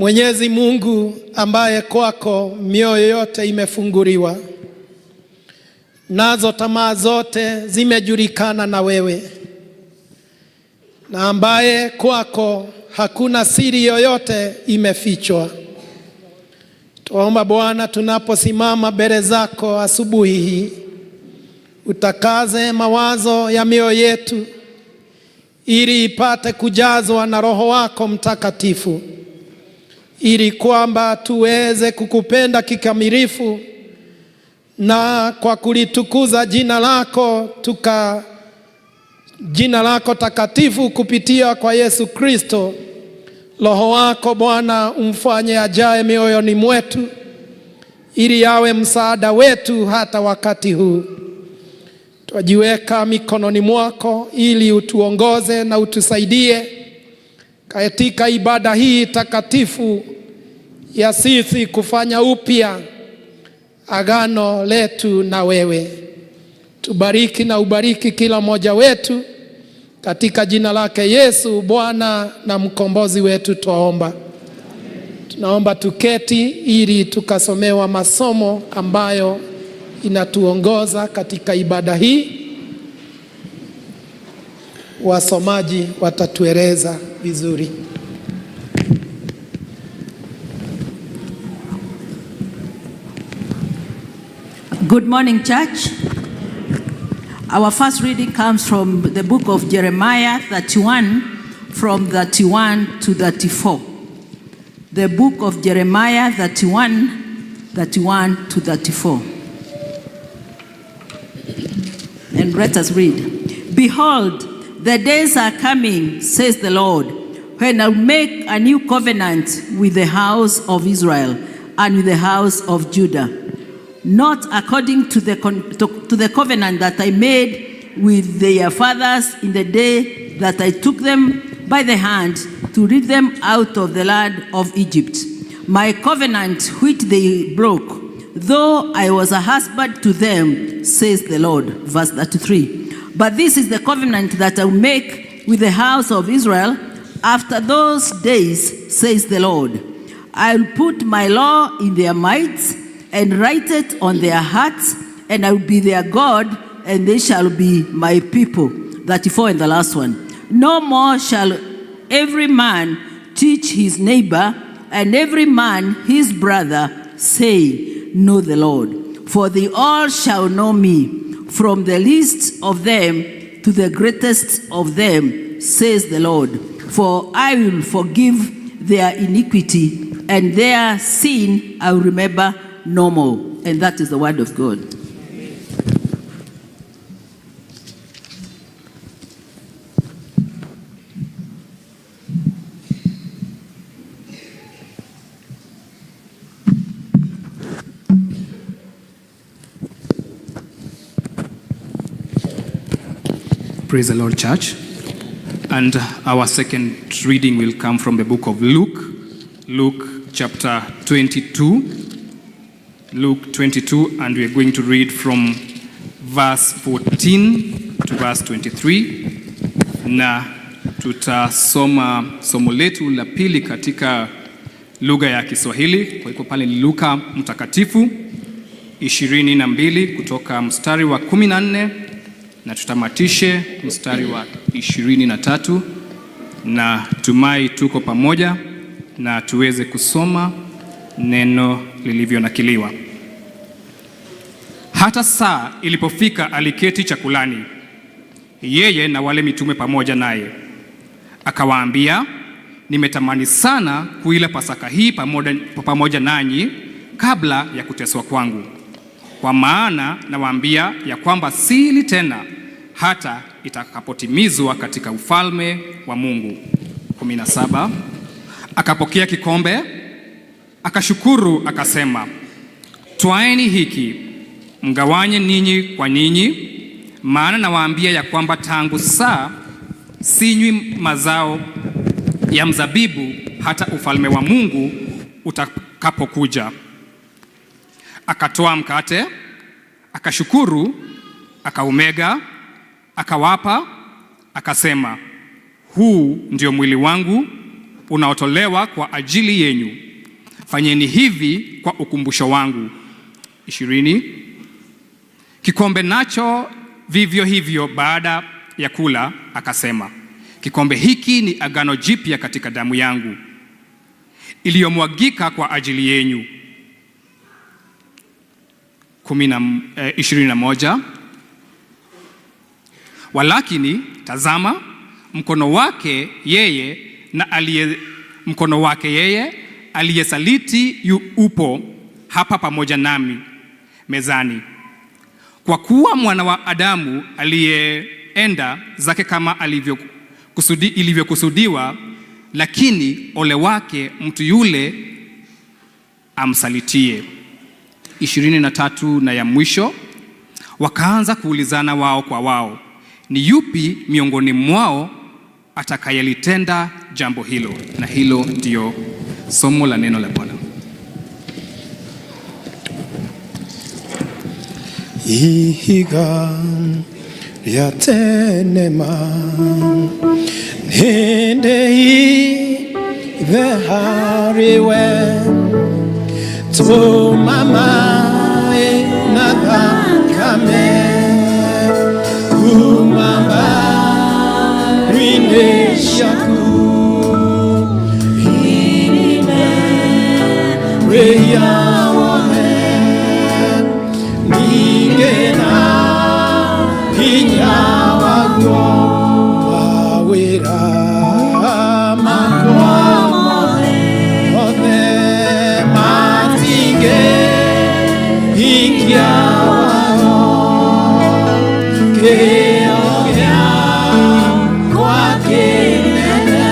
Mwenyezi Mungu ambaye kwako mioyo yote imefunguliwa, nazo tamaa zote zimejulikana na wewe, na ambaye kwako hakuna siri yoyote imefichwa. Twaomba Bwana, tunaposimama mbele zako asubuhi hii, utakaze mawazo ya mioyo yetu ili ipate kujazwa na Roho wako Mtakatifu, ili kwamba tuweze kukupenda kikamilifu na kwa kulitukuza jina lako takatifu kupitia kwa Yesu Kristo. Roho wako Bwana umfanye ajae mioyoni mwetu ili awe msaada wetu hata wakati huu. Twajiweka mikononi mwako ili utuongoze na utusaidie katika ibada hii takatifu ya sisi kufanya upya agano letu na wewe. Tubariki na ubariki kila mmoja wetu katika jina lake Yesu Bwana na mkombozi wetu twaomba. Tunaomba tuketi ili tukasomewa masomo ambayo inatuongoza katika ibada hii. Wasomaji watatueleza vizuri. Good morning, church. Our first reading comes from the book of Jeremiah 31, from 31 to 34. The book of Jeremiah 31, 31 to 34. And let us read. "Behold, the days are coming, says the Lord, when I will make a new covenant with the house of Israel and with the house of Judah, not according to the covenant that I made with their fathers in the day that I took them by the hand to lead them out of the land of Egypt. My covenant which they broke, though I was a husband to them, says the Lord." Verse 33. "But this is the covenant that I will make with the house of Israel after those days, says the Lord. I will put my law in their minds and write it on their hearts, and I will be their God, and they shall be my people." 34 and the last one. "No more shall every man teach his neighbor and every man his brother, saying, 'Know the Lord.' For they all shall know me, from the least of them to the greatest of them, says the Lord. For I will forgive their iniquity, and their sin I will remember no more." And that is the word of God. Praise the Lord, church. And our second reading will come from the book of Luke, Luke chapter 22. Luke 22, and we are going to read from verse 14 to verse 23, na tutasoma somo letu la pili katika lugha ya Kiswahili. Kwa hivyo pale ni Luka Mtakatifu 22 kutoka mstari wa 14 na tutamatishe mstari wa 23, na tumai tuko pamoja na tuweze kusoma neno lilivyonakiliwa. Hata saa ilipofika aliketi chakulani, yeye na wale mitume pamoja naye. Akawaambia, "Nimetamani sana kuila Pasaka hii pamoja nanyi kabla ya kuteswa kwangu. Kwa maana nawaambia ya kwamba sili tena hata itakapotimizwa katika ufalme wa Mungu." 17. Akapokea kikombe, akashukuru, akasema, "Twaeni hiki, mgawanye ninyi kwa ninyi, maana nawaambia ya kwamba tangu saa sinywi mazao ya mzabibu hata ufalme wa Mungu utakapokuja." Akatoa mkate, akashukuru, akaumega, akawapa, akasema, "Huu ndio mwili wangu. unaotolewa kwa ajili yenyu. Fanyeni hivi kwa ukumbusho wangu. 20. Kikombe nacho vivyo hivyo baada ya kula akasema, kikombe hiki ni agano jipya katika damu yangu iliyomwagika kwa ajili yenyu. 21. Walakini tazama, mkono wake yeye aliyesaliti yu upo hapa pamoja nami mezani. Kwa kuwa mwana wa Adamu aliyeenda zake kama ilivyokusudiwa, lakini ole wake mtu yule amsalitie. 23 na ya mwisho, wakaanza kuulizana wao kwa wao, ni yupi miongoni mwao atakayelitenda jambo hilo? Na hilo ndiyo somo la neno la Bwana. Ihiga rĩa tene ma nĩndĩ ithe harĩ we, tũma maĩ na thakame kuma mbaru-inĩ ciaku, irime wĩhia wothe, ningĩ na hinya waguo mawĩra makwa mothe matingĩhingia watho, kĩo gĩakwa kĩnene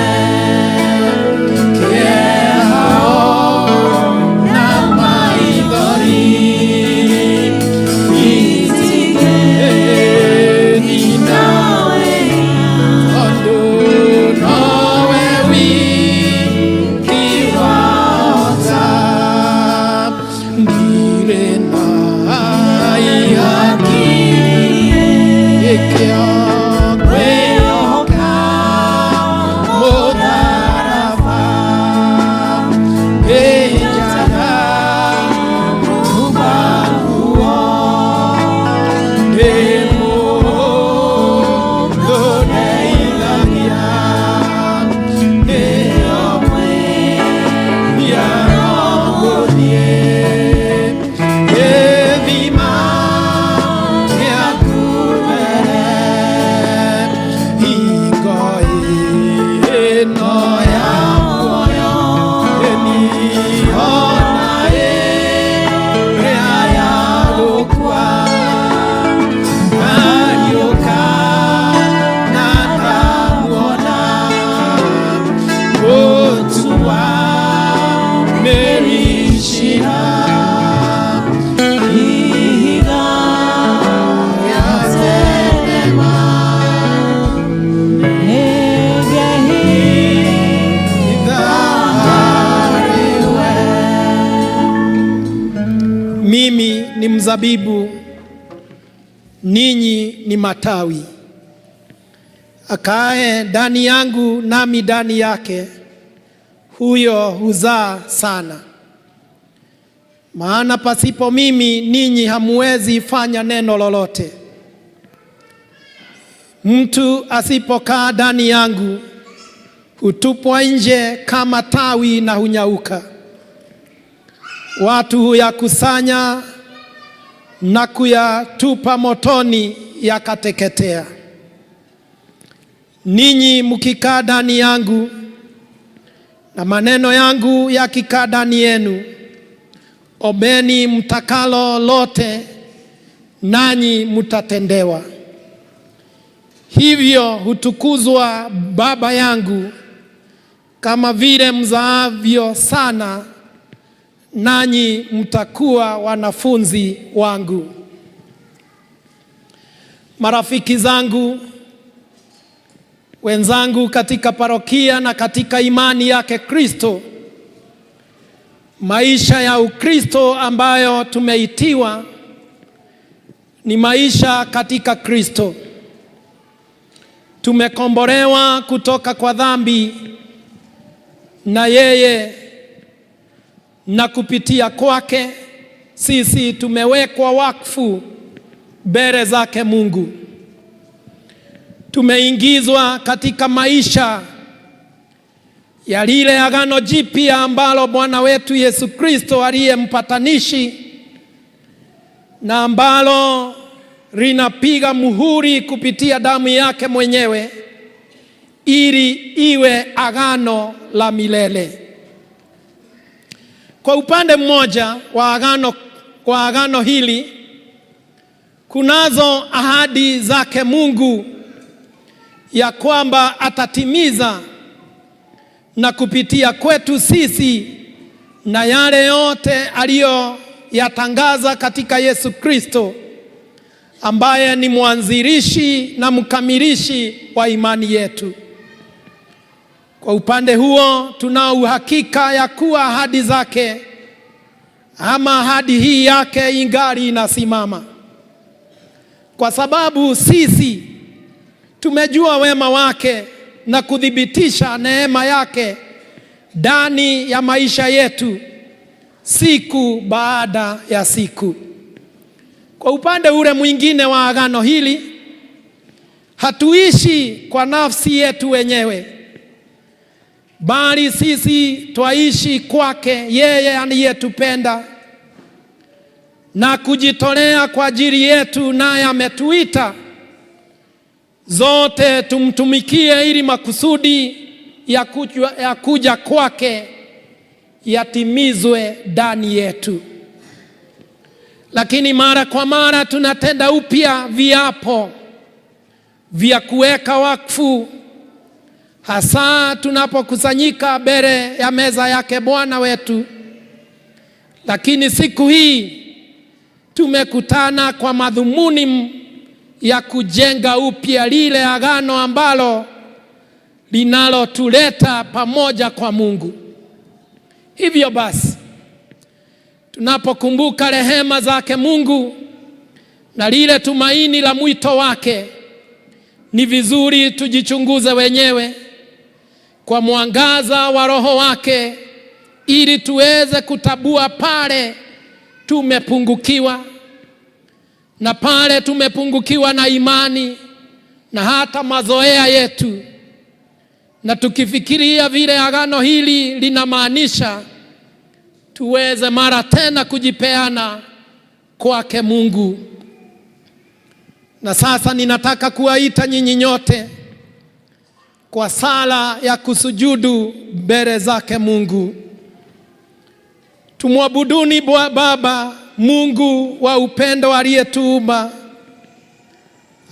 kĩeha na maithori itingĩnina, tondũ nowe wiki wahota, ndirĩ na ihaki nĩkĩo ngwĩhoka mũtharaba, ngĩnjaga kuma nguo ndĩ mũndũ ndeithagia, nĩyo mwĩhia no gũthiĩ gĩthima gĩaku mbere, hingo ĩno ya muoyo, ona ĩrĩa ya gũkua, ngariũka na ngamuona mũtuanĩri ciira. Ihiga rĩa tene ma nĩngehitha harĩwe. Mimi ni mzabibu, ninyi ni matawi. Akaaye ndani yangu nami ndani yake, huyo huzaa sana. Maana pasipo mimi ninyi hamuwezi fanya neno lolote. Mtu asipokaa ndani yangu hutupwa nje kama tawi na hunyauka. Watu huyakusanya na kuyatupa motoni yakateketea. Ninyi mkikaa ndani yangu na maneno yangu yakikaa ndani yenu, ombeni mtakalo lote, nanyi mtatendewa. Hivyo hutukuzwa Baba yangu, kama vile mzaavyo sana, nanyi mtakuwa wanafunzi wangu. Marafiki zangu, wenzangu katika parokia na katika imani yake Kristo, maisha ya Ukristo ambayo tumeitiwa ni maisha katika Kristo. Tumekombolewa kutoka kwa dhambi. Na yeye na kupitia kwake sisi tumewekwa wakfu mbele zake Mungu. Tumeingizwa katika maisha ya lile agano jipya ambalo Bwana wetu Yesu Kristo aliye mpatanishi na ambalo linapiga muhuri kupitia damu yake mwenyewe ili iwe agano la milele. Kwa upande mmoja wa agano hili kunazo ahadi zake Mungu ya kwamba atatimiza na kupitia kwetu sisi na yale yote aliyoyatangaza katika Yesu Kristo ambaye ni mwanzilishi na mkamilishi wa imani yetu. Kwa upande huo tunao uhakika ya kuwa ahadi zake ama ahadi hii yake ingali inasimama, kwa sababu sisi tumejua wema wake na kuthibitisha neema yake ndani ya maisha yetu siku baada ya siku. Kwa upande ule mwingine wa agano hili, hatuishi kwa nafsi yetu wenyewe, bali sisi twaishi kwake yeye aliyetupenda na kujitolea kwa ajili yetu, naye ametuita zote tumtumikie ili makusudi ya kuja kwake yatimizwe ndani yetu. Lakini mara kwa mara tunatenda upya viapo vya kuweka wakfu, hasa tunapokusanyika mbele ya meza yake Bwana wetu. Lakini siku hii tumekutana kwa madhumuni ya kujenga upya lile agano ambalo linalotuleta pamoja kwa Mungu. Hivyo basi, tunapokumbuka rehema zake Mungu na lile tumaini la mwito wake, ni vizuri tujichunguze wenyewe kwa mwangaza wa Roho wake, ili tuweze kutambua pale tumepungukiwa na pale tumepungukiwa na imani na hata mazoea yetu, na tukifikiria vile agano hili linamaanisha, tuweze mara tena kujipeana kwake Mungu. Na sasa ninataka kuwaita nyinyi nyote kwa sala ya kusujudu mbele zake Mungu. Tumwabuduni Baba Mungu wa upendo aliyetuumba,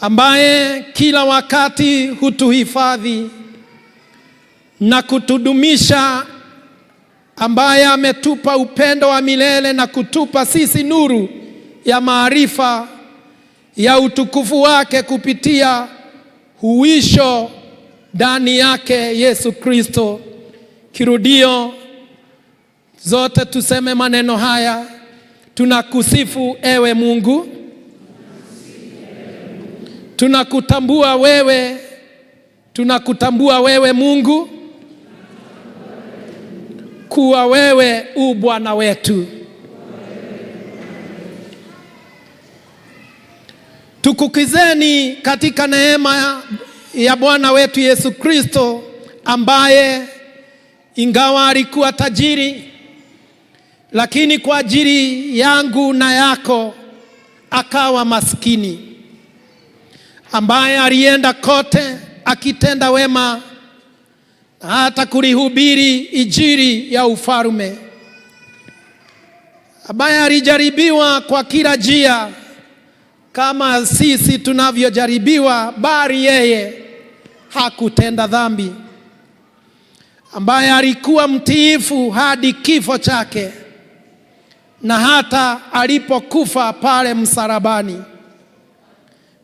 ambaye kila wakati hutuhifadhi na kutudumisha, ambaye ametupa upendo wa milele na kutupa sisi nuru ya maarifa ya utukufu wake kupitia huisho ndani yake Yesu Kristo. Kirudio zote tuseme maneno haya: tunakusifu ewe Mungu, tunakutambua wewe, tunakutambua wewe Mungu kuwa wewe u Bwana wetu. Tukukizeni katika neema ya Bwana wetu Yesu Kristo, ambaye ingawa alikuwa tajiri, lakini kwa ajili yangu na yako akawa maskini, ambaye alienda kote akitenda wema na hata kulihubiri Injili ya ufalme, ambaye alijaribiwa kwa kila njia kama sisi tunavyojaribiwa, bali yeye hakutenda dhambi, ambaye alikuwa mtiifu hadi kifo chake na hata alipokufa pale msalabani,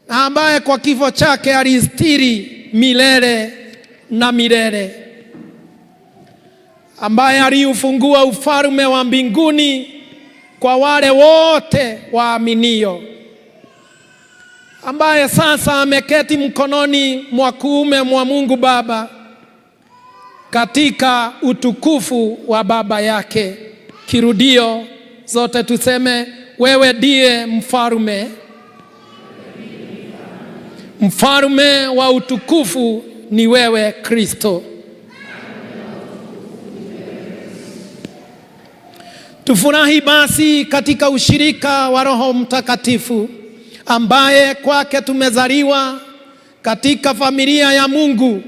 na ambaye kwa kifo chake alistiri milele na milele, ambaye aliufungua ufalme wa mbinguni kwa wale wote waaminio, ambaye sasa ameketi mkononi mwa kuume mwa Mungu Baba. katika utukufu wa Baba yake. Kirudio zote tuseme, wewe ndiye mfalme, mfalme wa utukufu ni wewe Kristo. Tufurahi basi katika ushirika wa Roho Mtakatifu ambaye kwake tumezaliwa katika familia ya Mungu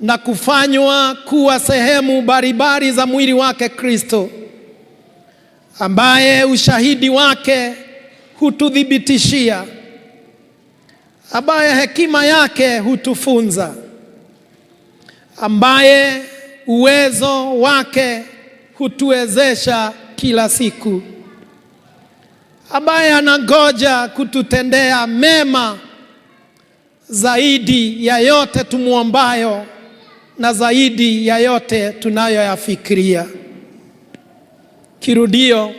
na kufanywa kuwa sehemu mbalimbali za mwili wake Kristo, ambaye ushahidi wake hututhibitishia, ambaye hekima yake hutufunza, ambaye uwezo wake hutuwezesha kila siku, ambaye anangoja kututendea mema zaidi ya yote tumwombayo na zaidi ya yote tunayoyafikiria. Kirudio,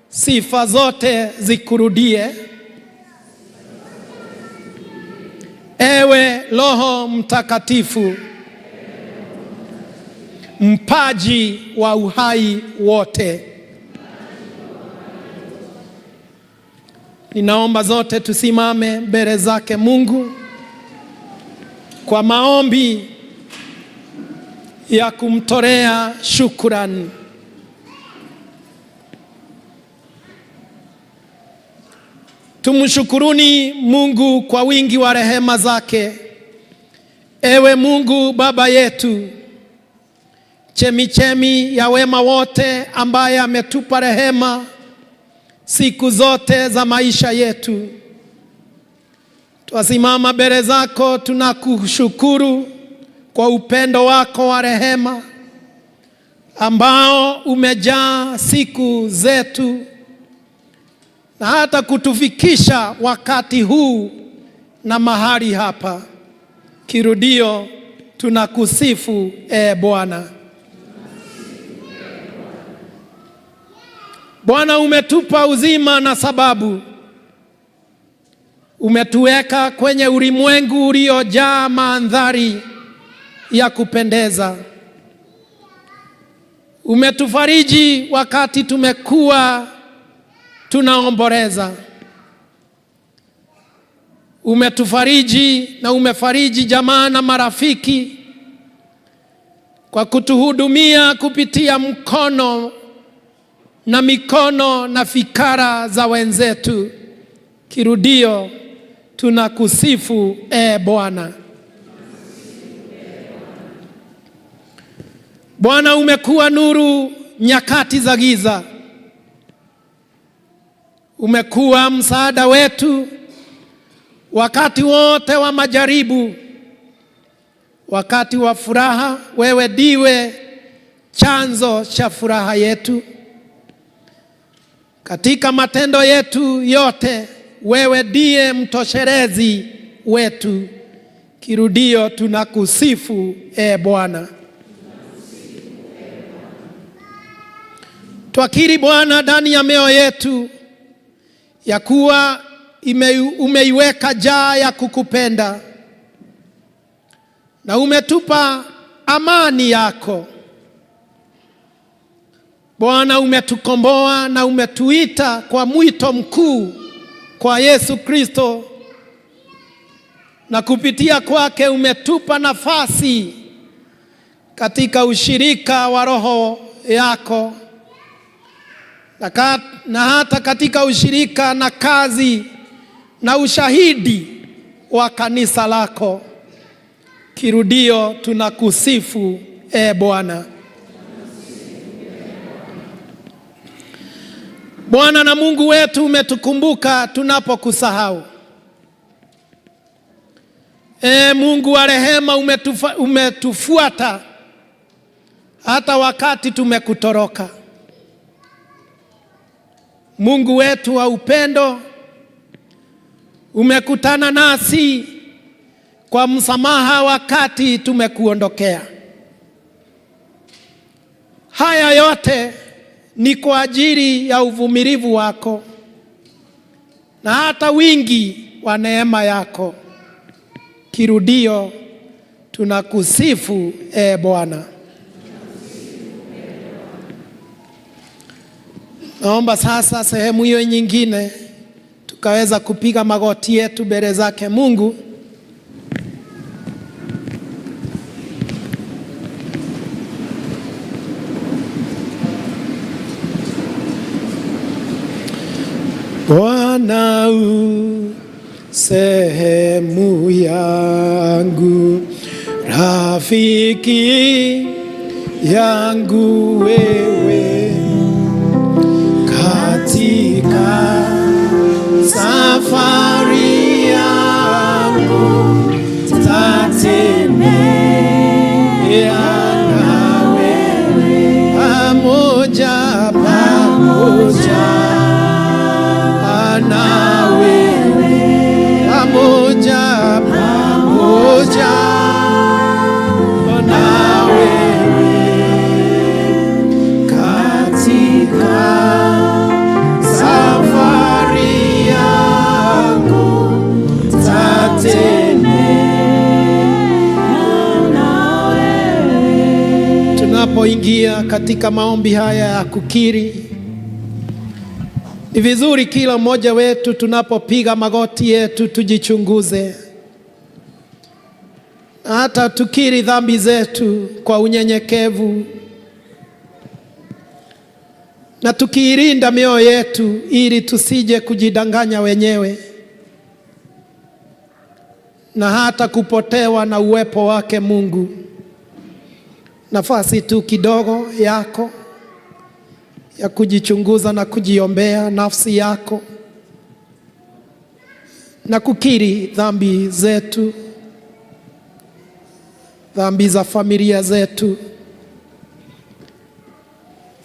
sifa zote zikurudie, ewe Roho Mtakatifu, mpaji wa uhai wote. Ninaomba zote tusimame mbele zake Mungu kwa maombi ya kumtolea shukrani. Tumshukuruni Mungu kwa wingi wa rehema zake. Ewe Mungu Baba yetu, chemichemi ya wema wote, ambaye ametupa rehema siku zote za maisha yetu, twasimama mbele zako, tunakushukuru kwa upendo wako wa rehema ambao umejaa siku zetu na hata kutufikisha wakati huu na mahali hapa. Kirudio, tunakusifu e Bwana. Bwana, umetupa uzima na sababu, umetuweka kwenye ulimwengu uliojaa mandhari ya kupendeza. Umetufariji wakati tumekuwa tunaomboleza. Umetufariji na umefariji jamaa na marafiki kwa kutuhudumia kupitia mkono na mikono na fikara za wenzetu. Kirudio, tunakusifu e Bwana. Bwana, umekuwa nuru nyakati za giza, umekuwa msaada wetu wakati wote wa majaribu, wakati wa furaha. Wewe ndiwe chanzo cha furaha yetu. Katika matendo yetu yote, wewe ndiye mtoshelezi wetu. Kirudio, tunakusifu e Bwana. Twakiri Bwana ndani ya mioyo yetu ya kuwa umeiweka jaa ya kukupenda na umetupa amani yako. Bwana, umetukomboa na umetuita kwa mwito mkuu kwa Yesu Kristo, na kupitia kwake umetupa nafasi katika ushirika wa Roho yako na hata katika ushirika na kazi na ushahidi wa kanisa lako. Kirudio, tunakusifu e Bwana. Bwana na Mungu wetu, umetukumbuka tunapokusahau. E Mungu wa rehema, umetufuata hata wakati tumekutoroka. Mungu wetu wa upendo, umekutana nasi kwa msamaha wakati tumekuondokea. Haya yote ni kwa ajili ya uvumilivu wako na hata wingi wa neema yako. Kirudio, Tunakusifu e Bwana. Naomba sasa sehemu hiyo nyingine tukaweza kupiga magoti yetu mbele zake Mungu. Bwana u sehemu yangu, rafiki yangu wewe, katika safari yangu tatembea na wewe, pamoja pamoja na wewe, pamoja pamoja na wewe, katika safari yangu tatembea na wewe. Tunapoingia katika maombi haya ya kukiri, ni vizuri kila mmoja wetu tunapopiga magoti yetu tujichunguze, na hata tukiri dhambi zetu kwa unyenyekevu, na tukiilinda mioyo yetu ili tusije kujidanganya wenyewe na hata kupotewa na uwepo wake Mungu. Nafasi tu kidogo yako ya kujichunguza na kujiombea nafsi yako na kukiri dhambi zetu, dhambi za familia zetu,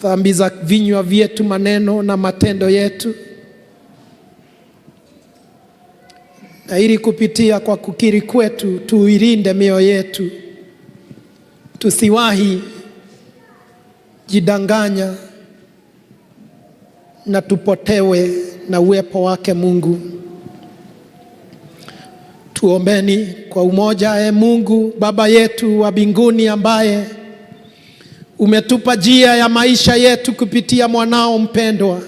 dhambi za vinywa vyetu, maneno na matendo yetu, na ili kupitia kwa kukiri kwetu tuilinde mioyo yetu, tusiwahi jidanganya na tupotewe na uwepo wake Mungu. Tuombeni kwa umoja. E Mungu Baba yetu wa mbinguni, ambaye umetupa njia ya maisha yetu kupitia mwanao mpendwa,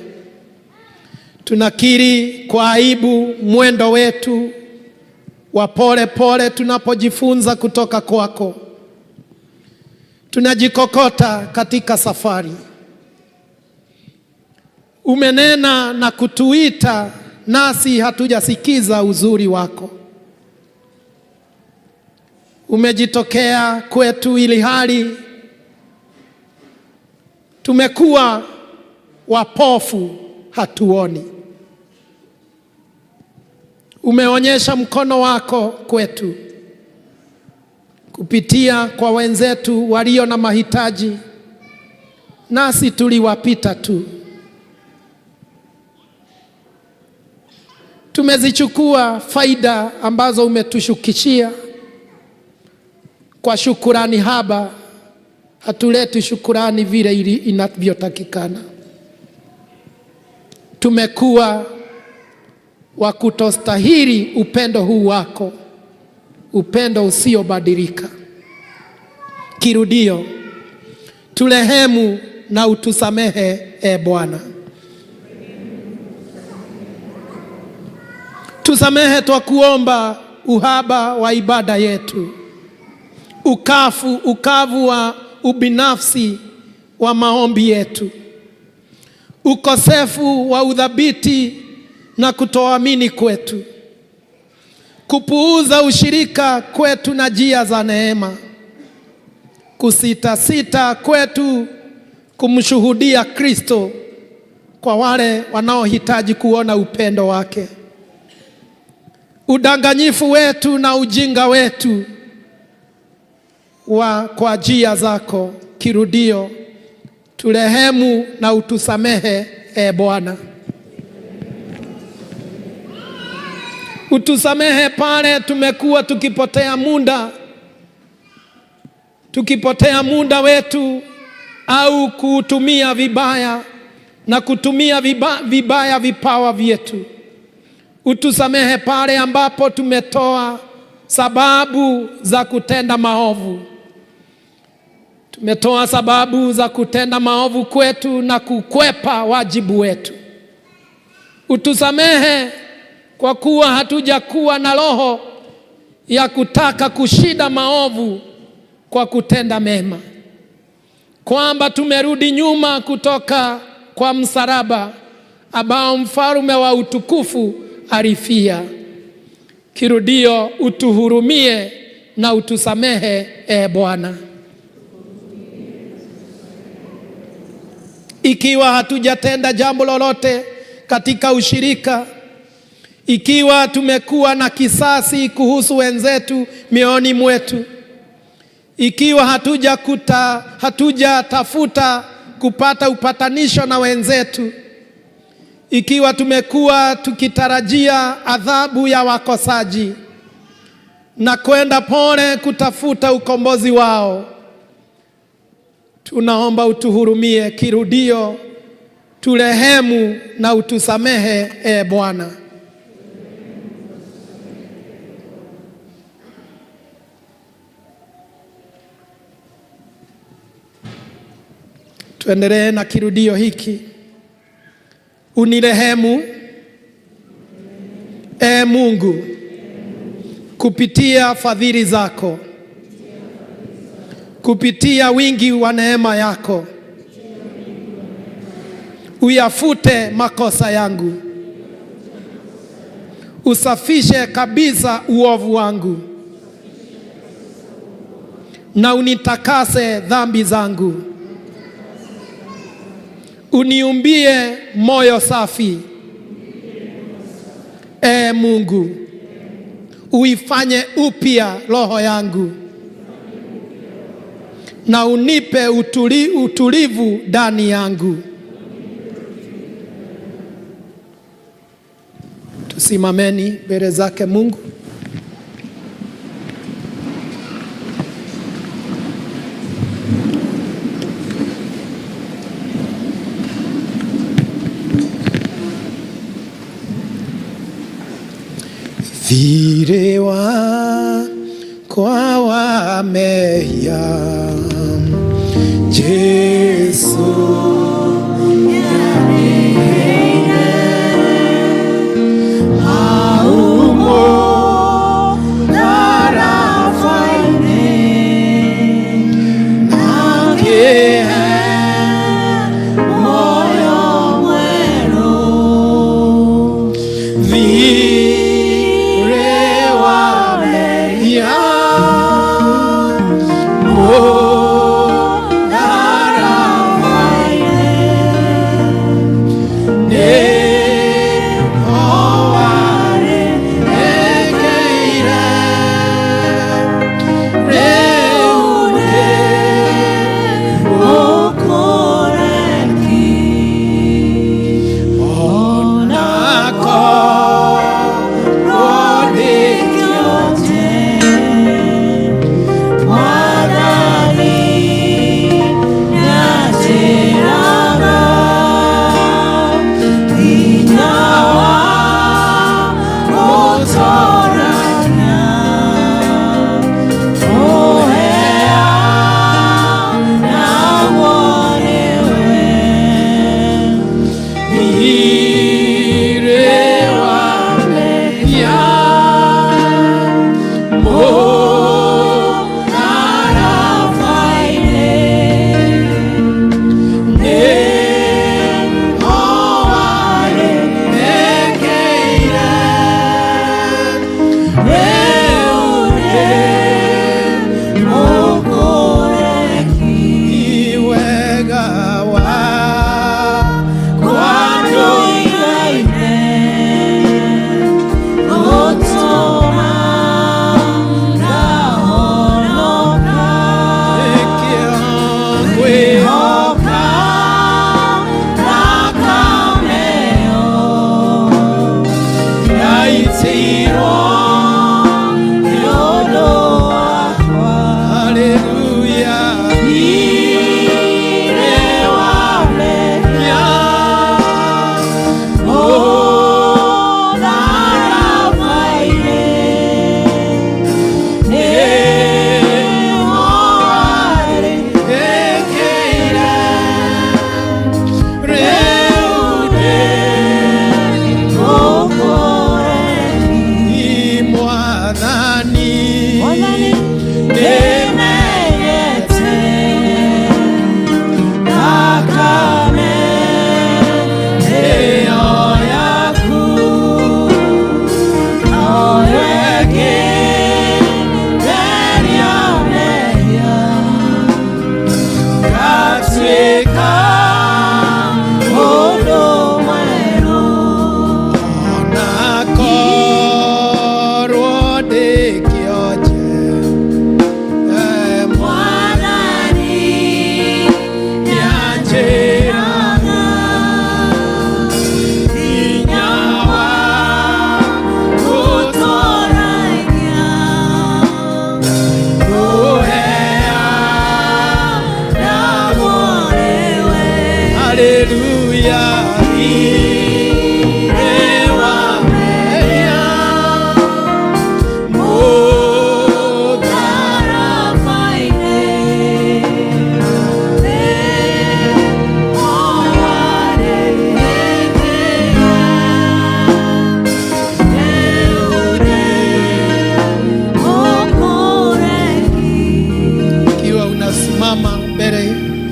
tunakiri kwa aibu mwendo wetu wa pole pole tunapojifunza kutoka kwako. Tunajikokota katika safari. Umenena na kutuita, nasi hatujasikiza uzuri wako. Umejitokea kwetu ili hali tumekuwa wapofu, hatuoni. Umeonyesha mkono wako kwetu kupitia kwa wenzetu walio na mahitaji, nasi tuliwapita tu. Tumezichukua faida ambazo umetushukishia kwa shukurani haba, hatuleti shukurani vile ili inavyotakikana. Tumekuwa wa kutostahili upendo huu wako, upendo usiobadilika. Kirudio, turehemu na utusamehe, e Bwana. Tusamehe twakuomba uhaba wa ibada yetu, ukavu wa ubinafsi wa maombi yetu, ukosefu wa udhabiti na kutoamini kwetu, kupuuza ushirika kwetu na njia za neema, kusitasita kwetu kumshuhudia Kristo kwa wale wanaohitaji kuona upendo wake, udanganyifu wetu na ujinga wetu wa kwa njia zako. Kirudio, turehemu na utusamehe, e Bwana. Utusamehe pale tumekuwa tukipotea muda wetu au kuutumia vibaya na kutumia vibaya vipawa vyetu. Utusamehe pale ambapo tumetoa sababu za kutenda maovu. Tumetoa sababu za kutenda maovu kwetu na kukwepa wajibu wetu. Utusamehe kwa kuwa hatujakuwa na roho ya kutaka kushinda maovu kwa kutenda mema, kwamba tumerudi nyuma kutoka kwa msalaba ambao mfalme wa utukufu alifia. Kirudio, utuhurumie na utusamehe, e Bwana. Ikiwa hatujatenda jambo lolote katika ushirika, ikiwa tumekuwa na kisasi kuhusu wenzetu mioyoni mwetu, ikiwa hatujatafuta kupata upatanisho na wenzetu, ikiwa tumekuwa tukitarajia adhabu ya wakosaji na kwenda pole kutafuta ukombozi wao, tunaomba utuhurumie. Kirudio, turehemu na utusamehe, e Bwana. Tuendelee na kirudio hiki. Unirehemu, e Mungu, kupitia fadhili zako, kupitia wingi wa neema yako, uyafute makosa yangu, usafishe kabisa uovu wangu, na unitakase dhambi zangu. Uniumbie moyo safi, e Mungu, uifanye upya roho yangu, na unipe utulivu ndani yangu. Tusimameni mbele zake Mungu. Thirĩ wakwa wa mehia, Jesu nĩarĩhĩire hau mũtharaba-inĩ, na akĩhe muoyo mwerũ. Thirĩ wa mehia mũtharaba-inĩ.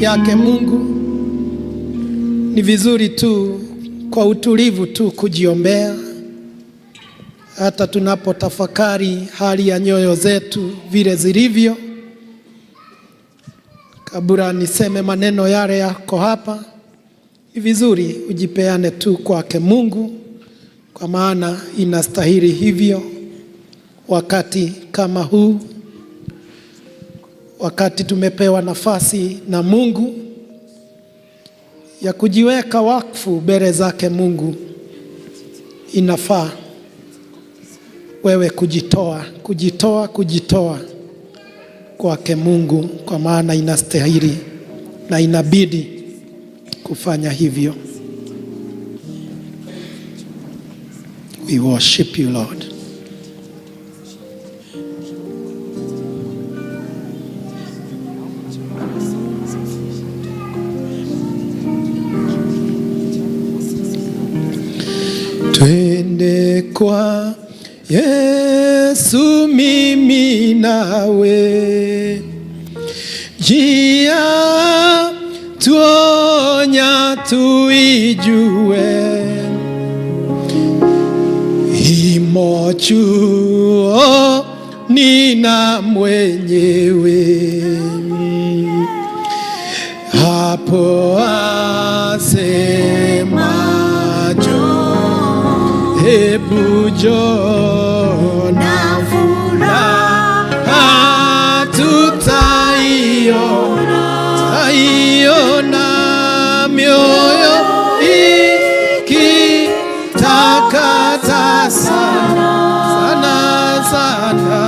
yake Mungu. Ni vizuri tu kwa utulivu tu kujiombea, hata tunapotafakari hali ya nyoyo zetu vile zilivyo. Kabla niseme maneno yale yako hapa, ni vizuri ujipeane tu kwake Mungu, kwa maana inastahili hivyo wakati kama huu, wakati tumepewa nafasi na Mungu ya kujiweka wakfu mbele zake Mungu. Inafaa wewe kujitoa, kujitoa, kujitoa kwake Mungu, kwa maana inastahili na inabidi kufanya hivyo. We worship you, Lord. Twende kwa Yesu, mimi nawe, njia tuonya tuijue, imo chuoni na mwenyewe, hapo asema njoo, hebu njoo na furaha tutaiona, tutaiona mioyo ikitakata sana sana sana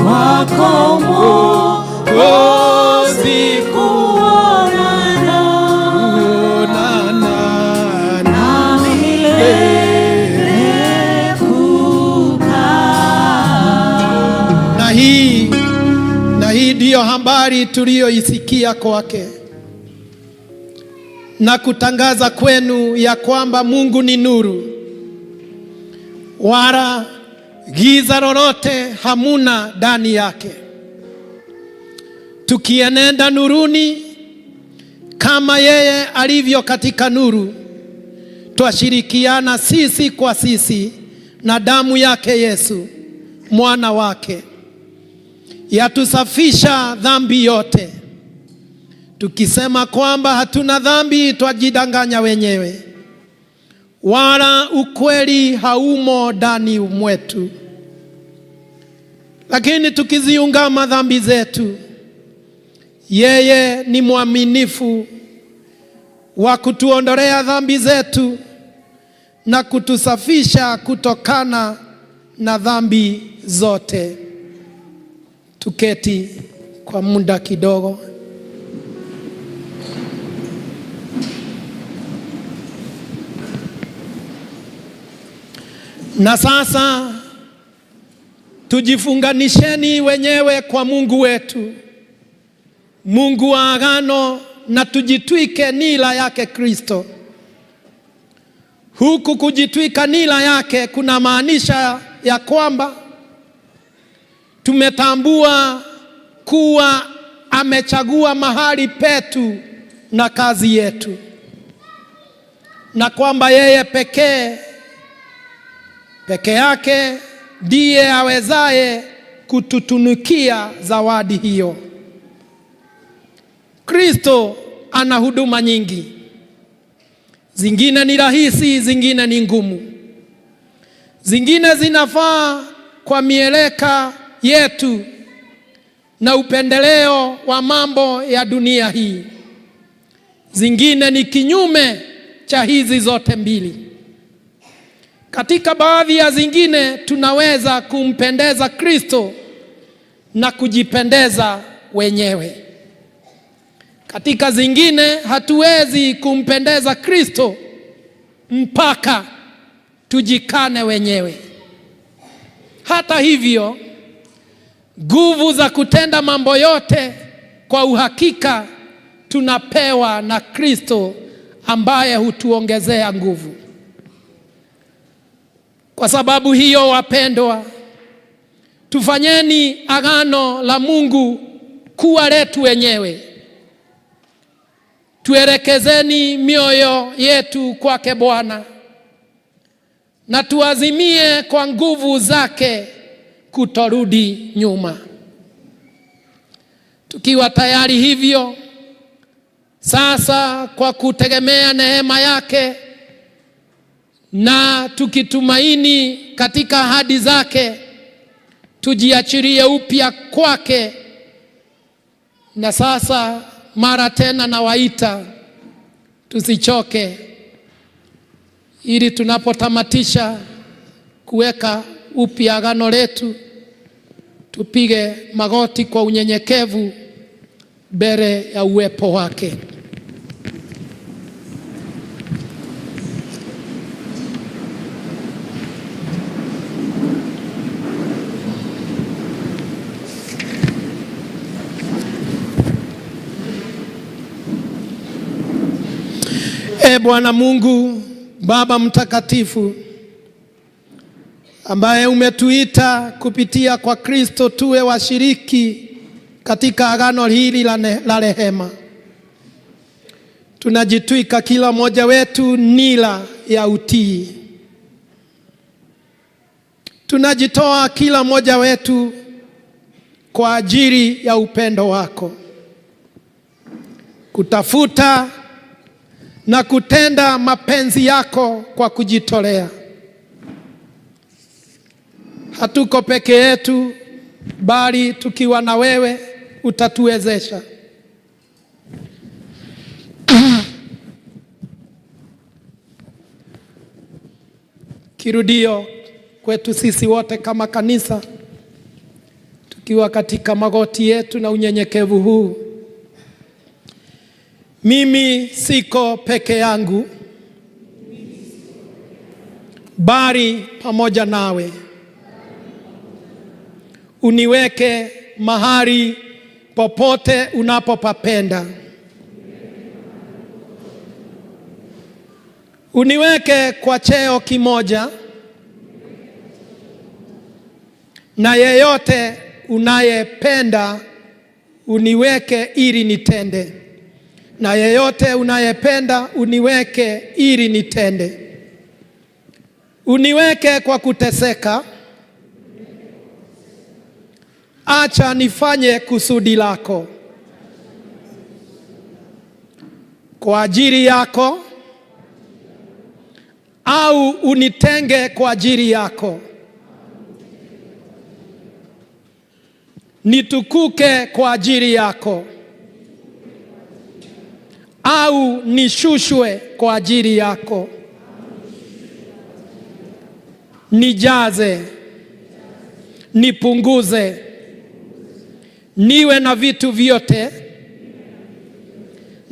Kwako Mwokozi kuonana kuonana na milele kukaa. Na hii ndiyo habari tuliyoisikia kwake na kutangaza kwenu, ya kwamba Mungu ni nuru, wala giza lolote hamuna ndani yake. Tukienenda nuruni kama yeye alivyo katika nuru, twashirikiana sisi kwa sisi, na damu yake Yesu mwana wake yatusafisha dhambi yote. Tukisema kwamba hatuna dhambi, twajidanganya wenyewe, wala ukweli haumo ndani mwetu. Lakini tukiziungama dhambi zetu, yeye ni mwaminifu wa kutuondolea dhambi zetu na kutusafisha kutokana na dhambi zote. Tuketi kwa muda kidogo. Na sasa tujifunganisheni wenyewe kwa Mungu wetu, Mungu wa agano, na tujitwike nira yake Kristo. Huku kujitwika nira yake kuna maanisha ya kwamba tumetambua kuwa amechagua mahali petu na kazi yetu, na kwamba yeye pekee peke yake ndiye awezaye kututunukia zawadi hiyo. Kristo ana huduma nyingi, zingine ni rahisi, zingine ni ngumu, zingine zinafaa kwa mieleka yetu na upendeleo wa mambo ya dunia hii, zingine ni kinyume cha hizi zote mbili. Katika baadhi ya zingine tunaweza kumpendeza Kristo na kujipendeza wenyewe. Katika zingine hatuwezi kumpendeza Kristo mpaka tujikane wenyewe. Hata hivyo, nguvu za kutenda mambo yote kwa uhakika tunapewa na Kristo ambaye hutuongezea nguvu. Kwa sababu hiyo, wapendwa, tufanyeni agano la Mungu kuwa letu wenyewe. Tuelekezeni mioyo yetu kwake Bwana na tuazimie kwa nguvu zake kutorudi nyuma. Tukiwa tayari hivyo sasa, kwa kutegemea neema yake na tukitumaini katika ahadi zake, tujiachilie upya kwake. Na sasa mara tena nawaita tusichoke, ili tunapotamatisha kuweka upya agano letu, tupige magoti kwa unyenyekevu mbele ya uwepo wake. E Bwana Mungu Baba mtakatifu, ambaye umetuita kupitia kwa Kristo tuwe washiriki katika agano hili la rehema, tunajitwika kila mmoja wetu nira ya utii. Tunajitoa kila mmoja wetu kwa ajili ya upendo wako, kutafuta na kutenda mapenzi yako kwa kujitolea. Hatuko peke yetu, bali tukiwa na wewe utatuwezesha. Kirudio kwetu sisi wote kama kanisa, tukiwa katika magoti yetu na unyenyekevu huu. Mimi siko peke yangu, bali pamoja nawe. Uniweke mahali popote unapopapenda. Uniweke kwa cheo kimoja na yeyote unayependa, uniweke ili nitende. Na yeyote unayependa uniweke ili nitende. Uniweke kwa kuteseka, acha nifanye kusudi lako. Kwa ajili yako, au unitenge kwa ajili yako. Nitukuke kwa ajili yako, au nishushwe kwa ajili yako. Nijaze, nipunguze, niwe na vitu vyote,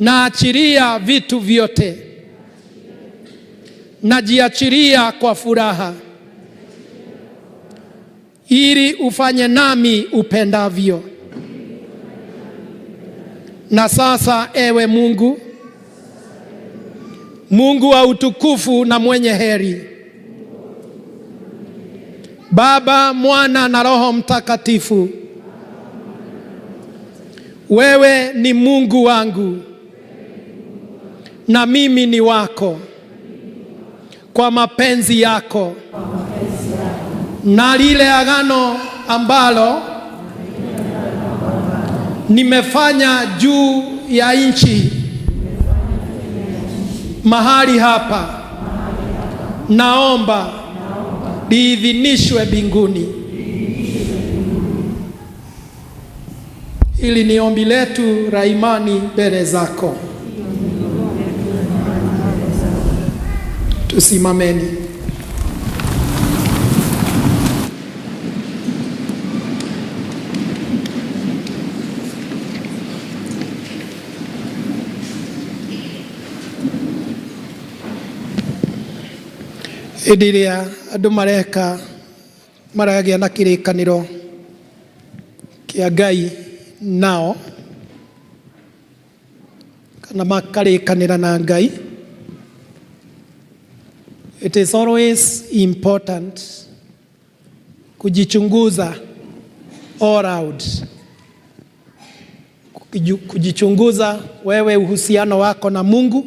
naachilia vitu vyote, najiachilia kwa furaha, ili ufanye nami upendavyo. Na sasa, ewe Mungu, Mungu wa utukufu na mwenye heri, Baba, Mwana na Roho Mtakatifu, wewe ni Mungu wangu na mimi ni wako, kwa mapenzi yako na lile agano ambalo nimefanya juu ya nchi mahali hapa, naomba liidhinishwe mbinguni. Hili ni ombi letu la imani mbele zako. Tusimameni. Hĩndĩ ĩrĩa andũ mareka maragĩa na kĩrĩkanĩro kĩa Ngai nao, kana makarĩkanĩra na Ngai, it is always important kujichunguza all round. Kujichunguza wewe, uhusiano wako na Mungu.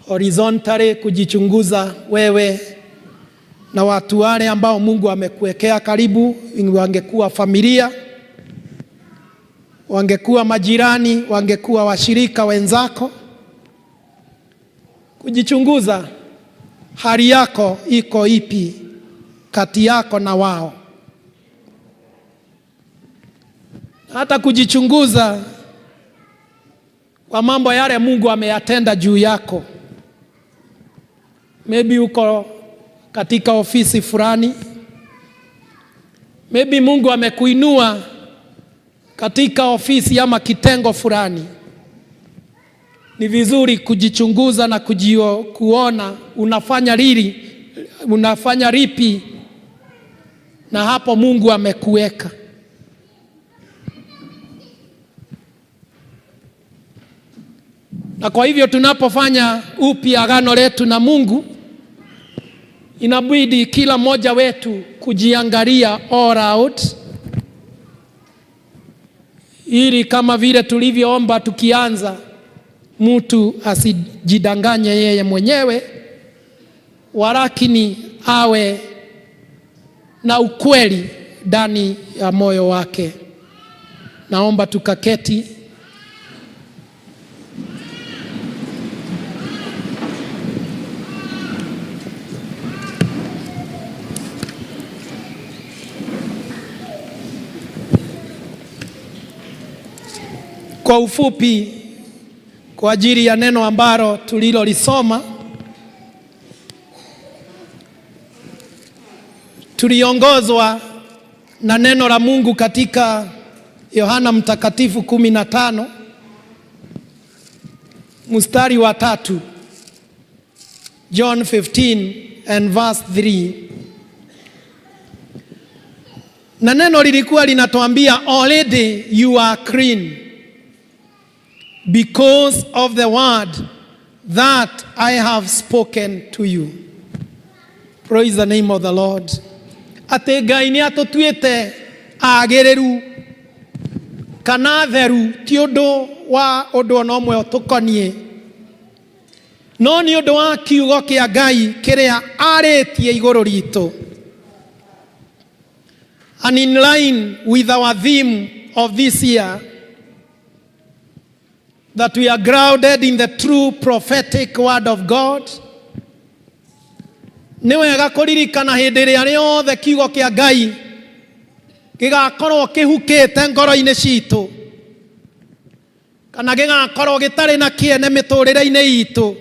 Horizontally, kujichunguza wewe na watu wale ambao Mungu amekuwekea karibu, wangekuwa familia, wangekuwa majirani, wangekuwa washirika wenzako. Kujichunguza hali yako iko ipi kati yako na wao. Hata kujichunguza kwa mambo yale Mungu ameyatenda juu yako. Maybe uko katika ofisi fulani, maybe Mungu amekuinua katika ofisi ama kitengo fulani. Ni vizuri kujichunguza na kuona unafanya lili, unafanya lipi, na hapo Mungu amekuweka. Na kwa hivyo tunapofanya upya agano letu na Mungu, inabidi kila mmoja wetu kujiangalia all out, ili kama vile tulivyoomba tukianza, mtu asijidanganye yeye mwenyewe, walakini awe na ukweli ndani ya moyo wake. Naomba tukaketi. Kwa ufupi, kwa ajili ya neno ambalo tulilolisoma, tuliongozwa na neno la Mungu katika Yohana Mtakatifu 15 mstari wa 3, John 15 and verse 3. Na neno lilikuwa linatuambia, "Already you are clean because of the word that I have spoken to you." Praise the name of the Lord. Atĩ Ngai nĩ atũtuĩte agĩrĩru kana theru, ti ũndũ wa ũndũ ona ũmwe ũtũkoniĩ, no nĩ ũndũ wa kiugo kĩa Ngai kĩrĩa arĩtie igũrũ ritũ. And in line with our theme of this year, that we are grounded in the true prophetic word of God, nĩ wega kũririkana hĩndĩ ĩrĩa rĩothe kiugo kĩa Ngai gĩgakorwo kĩhukĩte ngoro-inĩ citũ, kana gĩgakorwo gĩtarĩ na kĩene mĩtũrĩre-inĩ itũ,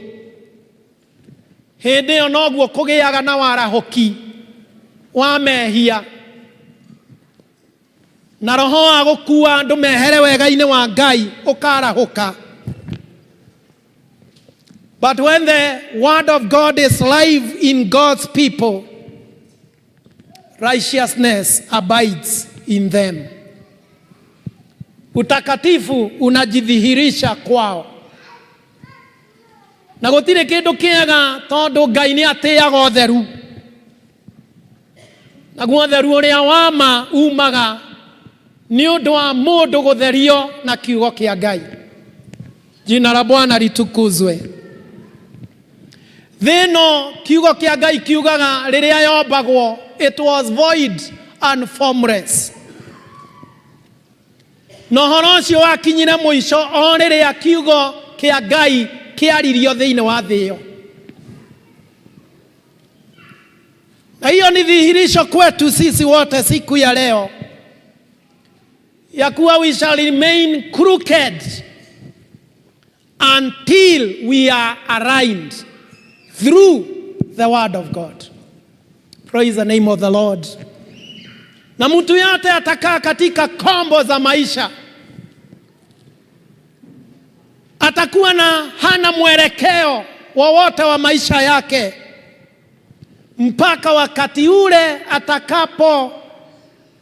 hĩndĩ ĩyo noguo kũgĩaga na warahũki wa mehia na roho wa gũkua andũ mehere wega-inĩ wa Ngai ũkarahũka. But when the word of God is live in God's people, righteousness abides in them. Utakatifu unajidhihirisha kwao. Na gũtirĩ kĩndũ kĩega tondũ Ngai nĩ atĩaga ũtheru. Naguo ũtheru ũrĩa wa ma umaga nĩ ũndũ wa mũndũ gũtherio na kiugo kĩa Ngai. Jina la Bwana litukuzwe. Thĩ ĩno, kiugo kĩa Ngai kiugaga, rĩrĩa yombagwo, it was void and formless. Na ũhoro ũcio wakinyire mũico o rĩrĩa kiugo kĩa Ngai kĩaririo thĩinĩ wa thĩ ĩyo. Na hiyo ni dhihirisho kwetu sisi wote siku ya leo ya kuwa we shall remain crooked until we are aligned through the word of God. Praise the name of the Lord. Na mtu yote atakaa katika kombo za maisha, atakuwa na hana mwelekeo wowote wa maisha yake mpaka wakati ule atakapo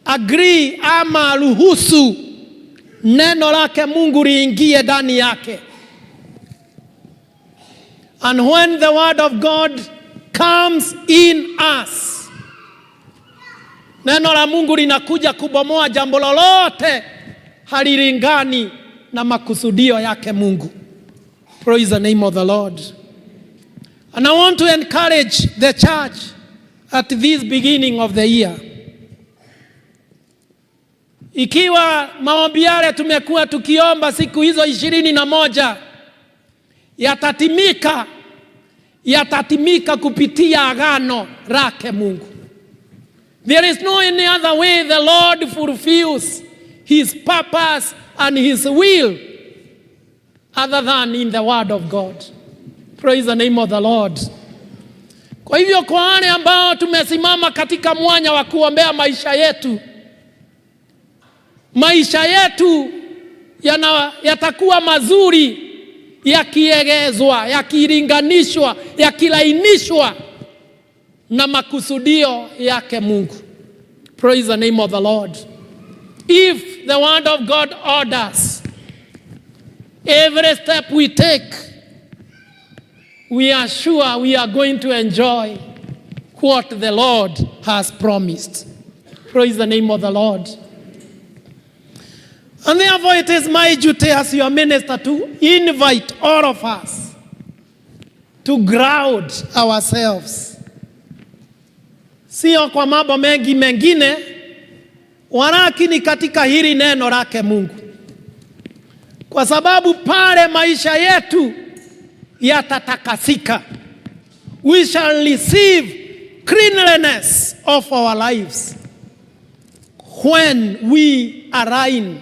agree ama ruhusu neno lake Mungu liingie ndani yake. And when the word of God comes in us, neno la Mungu linakuja kubomoa jambo lolote halilingani na makusudio yake Mungu. Praise the name of the Lord. And I want to encourage the church at this beginning of the year. Ikiwa maombi yale tumekuwa tukiomba siku hizo 21 yatatimika, yatatimika kupitia agano lake Mungu. There is no any other way the Lord fulfills his purpose and his will other than in the word of God. Praise the name of the Lord. Kwa hivyo kwa wale ambao tumesimama katika mwanya wa kuombea maisha yetu, maisha yetu yatakuwa mazuri yakiegezwa, yakilinganishwa, yakilainishwa na makusudio yake Mungu. Praise the name of the Lord. If the word of God orders every step we take, we are sure we are going to enjoy what the Lord has promised. Praise the name of the Lord. And therefore, it is my duty as your minister to invite all of us to ground ourselves, sio kwa mambo mengi mengine, walakini katika hili neno lake Mungu, kwa sababu pale maisha yetu yatatakasika. We shall receive cleanliness of our lives when we align,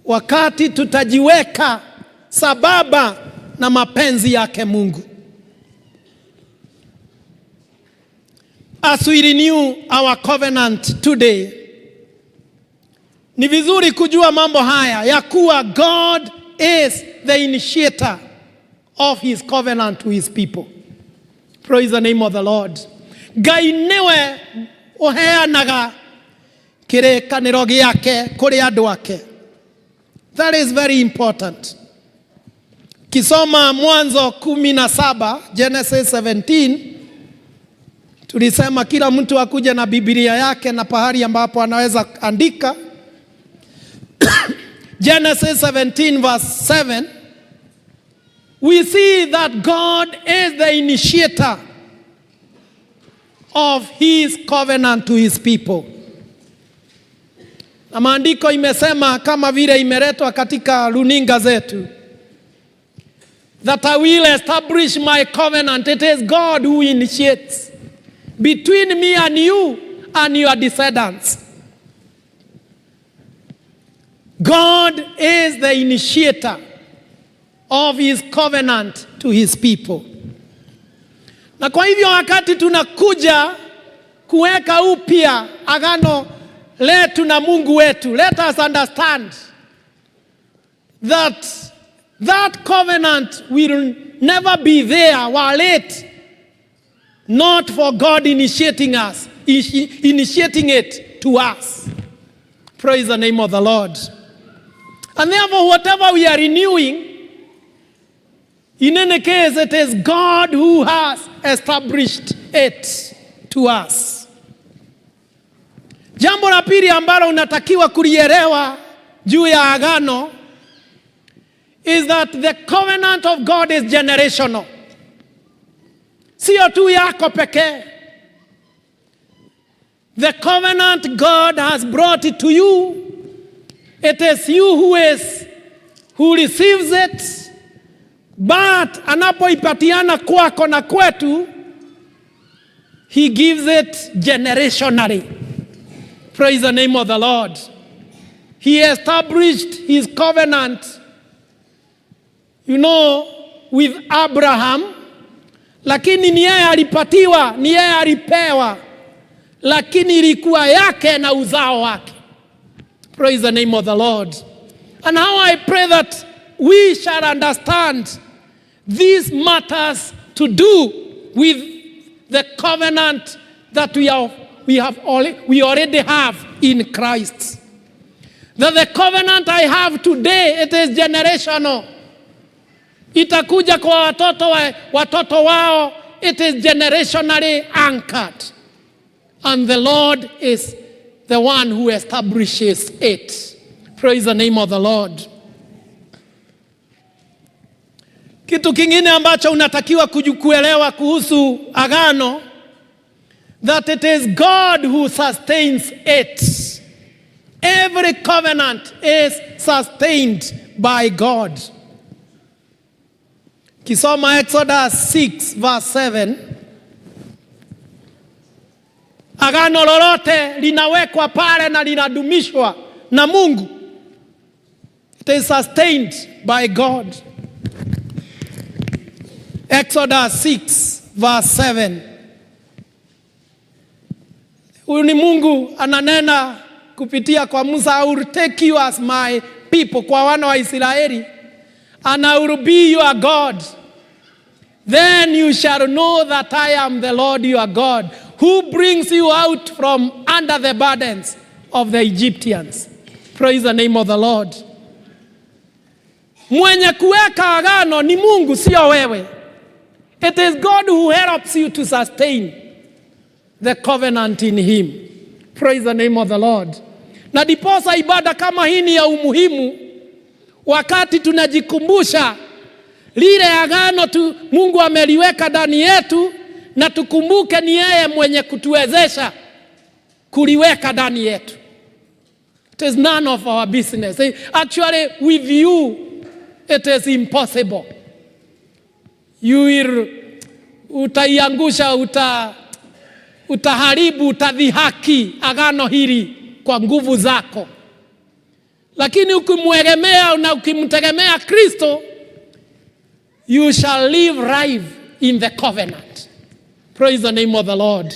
wakati tutajiweka sambamba na mapenzi yake Mungu. As we renew our covenant today, ni vizuri kujua mambo haya ya kuwa God is the initiator of his covenant to his people. Praise the name of the Lord. Ngai nĩwe ũheanaga kĩrĩkanĩro gĩake kũrĩ andũ ake. That is very important. Kisoma Mwanzo 17, Genesis 17, tulisema kila mtu akuje na Biblia yake na pahali ambapo anaweza andika. Genesis 17 verse 7, we see that God is the initiator of his covenant to his people. Na maandiko imesema kama vile imeletwa katika runinga zetu, that I will establish my covenant. It is God who initiates between me and you and your descendants. God is the initiator of his covenant to his people. Na kwa hivyo wakati tunakuja kuweka upya agano letu na Mungu wetu, let us understand that that covenant will never be there were it not for God initiating us, initiating it to us. Praise the name of the Lord. And therefore, whatever we are renewing, in any case, it is God who has established it to us. Jambo la pili ambalo unatakiwa kulielewa juu ya agano is that the covenant of God is generational. Sio tu yako pekee. The covenant God has brought it to you. It is you who receives it. But anapoipatiana kwako na kwetu, he gives it generationally. Praise the name of the Lord. He established his covenant with Abraham, lakini ni yeye alipatiwa, ni yeye alipewa, lakini ilikuwa yake na uzao wake. Praise the name of the Lord. And how I pray that we shall understand these matters to do with the covenant that we already have in Christ. That the covenant I have today, it is generational. Itakuja kwa watoto wao, it is generationally anchored. And the Lord is the one who establishes it. Praise the name of the Lord. Kitu kingine ambacho unatakiwa kuelewa kuhusu agano, that it is God who sustains it. Every covenant is sustained by God. Kisoma Exodus 6 verse 7, agano lolote linawekwa pale na linadumishwa na Mungu. It is sustained by God. Exodus 6 verse 7. Huyu ni Mungu ananena kupitia kwa Musa, "I will take you as my people," kwa wana wa Israeli, "and I will be your God. Then you shall know that I am the Lord your God, who brings you out from under the burdens of the Egyptians." Praise the name of the Lord. Mwenye kuweka agano ni Mungu, sio wewe. It is God who helps you to sustain the covenant in him. Praise the name of the Lord. Na diposa ibada kama hii ni ya umuhimu wakati tunajikumbusha lile agano tu Mungu ameliweka ndani yetu, na tukumbuke ni yeye mwenye kutuwezesha kuliweka ndani yetu. It is none of our business. Actually, with you it is impossible. You will, utaiangusha, utaharibu, utadhihaki agano hili kwa nguvu zako, lakini ukimwegemea na ukimtegemea Kristo, you shall live life in the covenant. Praise the name of the Lord.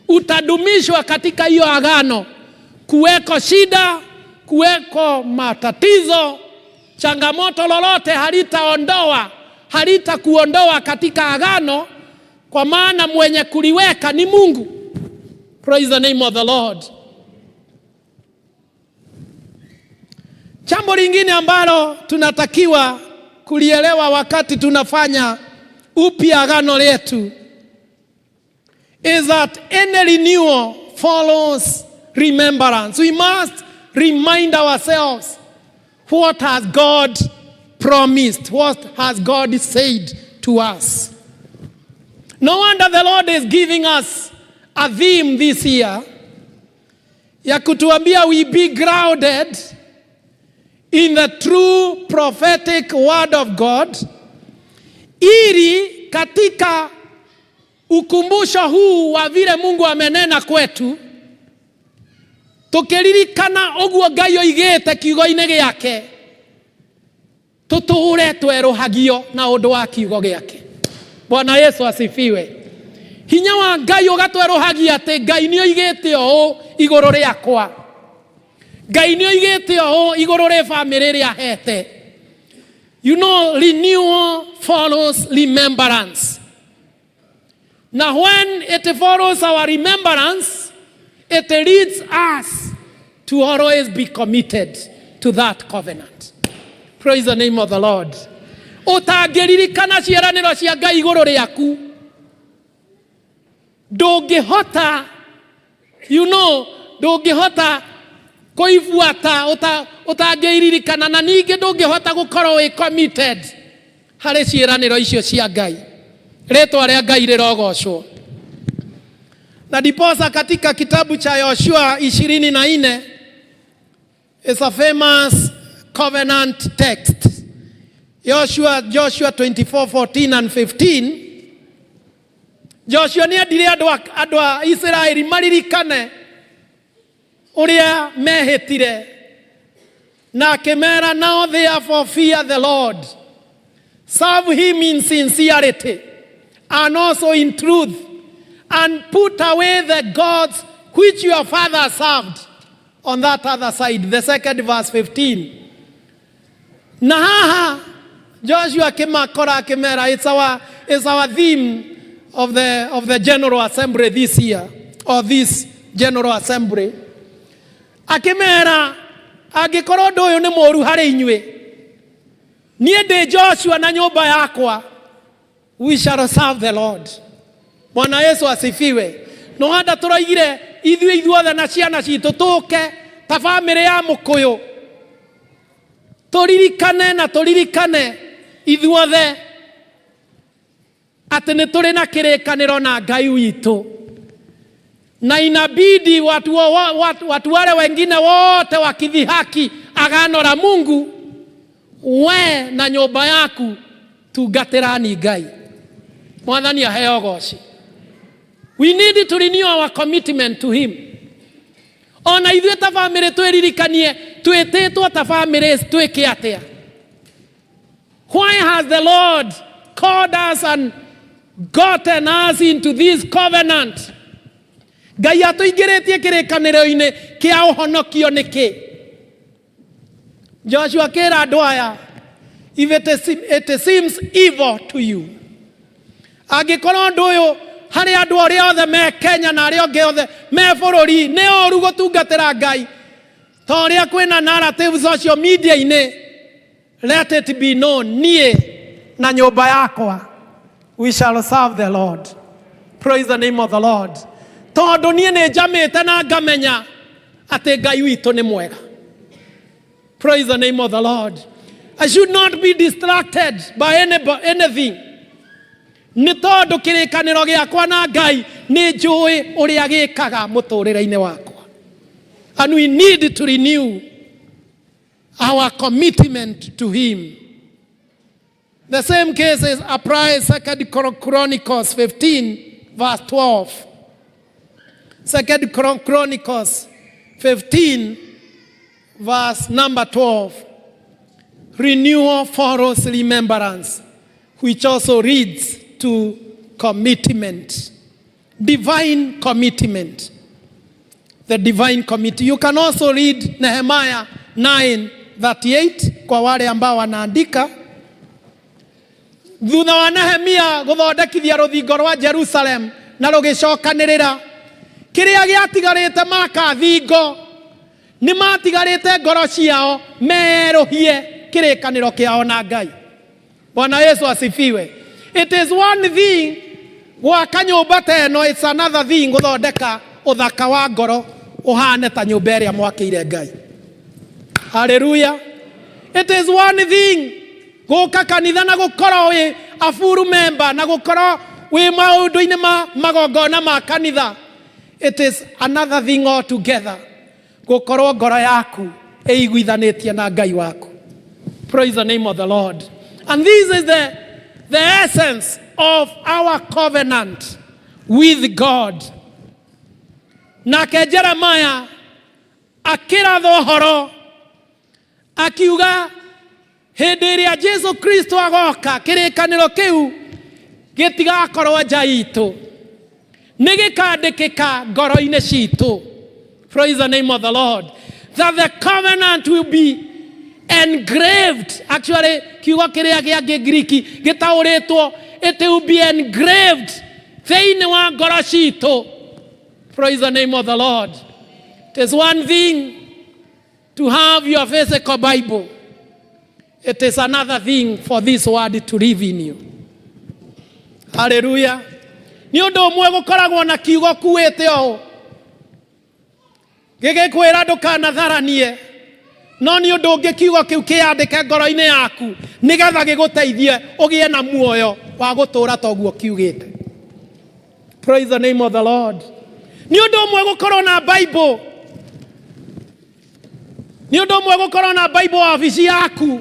Utadumishwa katika hiyo agano, kuweko shida, kuweko matatizo, changamoto lolote halitaondoa, halitakuondoa katika agano, kwa maana mwenye kuliweka ni Mungu. Praise the name of the Lord. Jambo lingine ambalo tunatakiwa kulielewa wakati tunafanya upya agano letu is that any renewal follows remembrance. We must remind ourselves what has God promised, what has God said to us. No wonder the Lord is giving us a theme this year ya kutuambia we be grounded in the true prophetic word of God, ili katika ukumbusho huu wa vile Mungu amenena kwetu, tukiririkana uguo Ngai oigĩte kiugo-inĩ gĩake, tũtũũre twerũhagio na ũndũ wa kiugo gĩake. Bwana Yesu asifiwe. Hinya wa Ngai ũgatwerũhagia atĩ Ngai nĩ oigĩte ũũ igũrũ rĩakwa, Ngai nĩ oigĩte ũũ igũrũ rĩ bamĩrĩ ĩrĩa ahete. Renewal follows remembrance. Now when it follows our remembrance, it leads us to always be committed to that covenant. Praise the name of the Lord. Ũtangĩririkana ciĩranĩro cia Ngai igũrũ rĩaku, ndũngĩhota, ndũngĩhota kũibuata ũtangĩiririkana, na ningĩ ndũngĩhota gũkorwo wĩ committed harĩ ciĩranĩro icio cia Ngai. Rĩtwa rĩa Ngai rĩrogocwo. Na ndiposa katika kitabu cha Yoshua 24 is a famous covenant text. Joshua 24, 14 and 15. Joshua nĩ endire andũ a Isiraeli maririkane ũrĩa mehĩtire, na akĩmera, "Now therefore fear the Lord, serve him in sincerity and also in truth, and put away the gods which your father served on that other side." The second verse, 15. Na haha Joshua akĩmakora akĩmera, it's our theme of the General Assembly this year, or this General Assembly. Akĩmera, angĩkorwo ũndũ ũyũ nĩ mũũru harĩ inyuĩ, niĩ ndĩ Joshua na nyũmba yakwa, we shall serve the Lord. Bwana Yesu asifiwe. No handa tũroigire ithuĩ ithuothe na ciana citũ tũke ta bamĩrĩ ya mũkũyũ. Tũririkane na tũririkane ithuothe atĩ nĩ tũrĩ na kĩrĩkanĩro na Ngai witũ, na inabidi watu wale wengine wote wakidhihaki agano la Mungu, we na nyũmba yaku tungatĩrani Ngai. Mwathani aheo goci. We need to renew our commitment to him. Ona ithuĩ ta bamĩrĩ twĩririkanie twĩtĩtwo ta bamĩrĩ twĩke atĩa. Why has the Lord called us and gotten us into this covenant? Ngai atũingĩrĩtie kĩrĩkanĩro-inĩ kĩa ũhonokio nĩkĩ? Joshua akĩra andũ aya, "If it seems evil to you," angĩkorwo ũndũ ũyũ harĩ andũ arĩa othe me Kenya na arĩa angĩ othe me bũrũri nĩ ũru gũtungatĩra Ngai ta ũrĩa kwĩna narrative social media-inĩ, let it be known, niĩ na nyũmba yakwa, we shall serve the Lord. Praise the name of the Lord. Tondũ niĩ nĩ njamĩte na ngamenya atĩ Ngai witũ nĩ mwega. Praise the name of the Lord. I should not be distracted by anything, nĩ tondũ kĩrĩkanĩro gĩakwa na Ngai nĩ njũĩ ũrĩa gĩkaga mũtũrĩre-inĩ wakwa. And we need to renew our commitment to him. The same case is applies Second Chronicles 15 verse 12. Second Chronicles 15 verse number 12. Renewal follows remembrance, which also leads to commitment. Divine commitment. The divine commitment. You can also read Nehemiah 9:38 kwa wale ambao wanaandika. Thutha wa Nehemia gũthondekithia rũthingo rwa Jerusalem na rũgĩcokanĩrĩra, kĩrĩa gĩatigarĩte maka thingo nĩ matigarĩte ngoro ciao merũhie kĩrĩkanĩro kĩao na Ngai. Bwana Yesu asifiwe. It is one thing gwaka nyũmba ta ĩno, it's another thing gũthondeka ũthaka wa ngoro ũhane ta nyũmba ĩrĩa mwakĩire Ngai. Haleluya. It is one thing gũka kanitha na gũkorwo wĩ a full member na gũkorwo wĩ maũndũ-inĩ ma magongona ma kanitha. It is another thing altogether gũkorwo ngoro yaku ĩiguithanĩtie na Ngai waku. Praise the name of the Lord. And this is the essence of our covenant with God. Nake Jeremiah akĩratha ũhoro akiuga hĩndĩ ĩrĩa Jesu Kristo agoka, kĩrĩkanĩro kĩu gĩtigakorwo nja itũ, nĩ gĩkandĩkĩka ngoro-inĩ citũ. Praise the name of the Lord. That the covenant will be engraved. Actually, kiugo kĩrĩa gĩa Kĩngiriki gĩtaũrĩtwo it will be engraved thĩinĩ wa ngoro citũ. Praise the name of the Lord. It is one thing to have your physical Bible. It is another thing for this word to live in you. Hallelujah. Nĩ ũndũ ũmwe gũkoragwo na kiugo kuĩte ũũ gĩgĩkwĩra ndũkanatharanie, no nĩ ũndũ ũngĩ kiugo kĩu kĩandĩke ngoro-inĩ yaku nĩgetha gĩgũteithie ũgĩe na muoyo wa gũtũũra toguo kiugĩte. Praise the name of the Lord. Nĩ ũndũ ũmwe gũkorwo na Bible, nĩ ũndũ ũmwe gũkorwo na Bible wabici yaku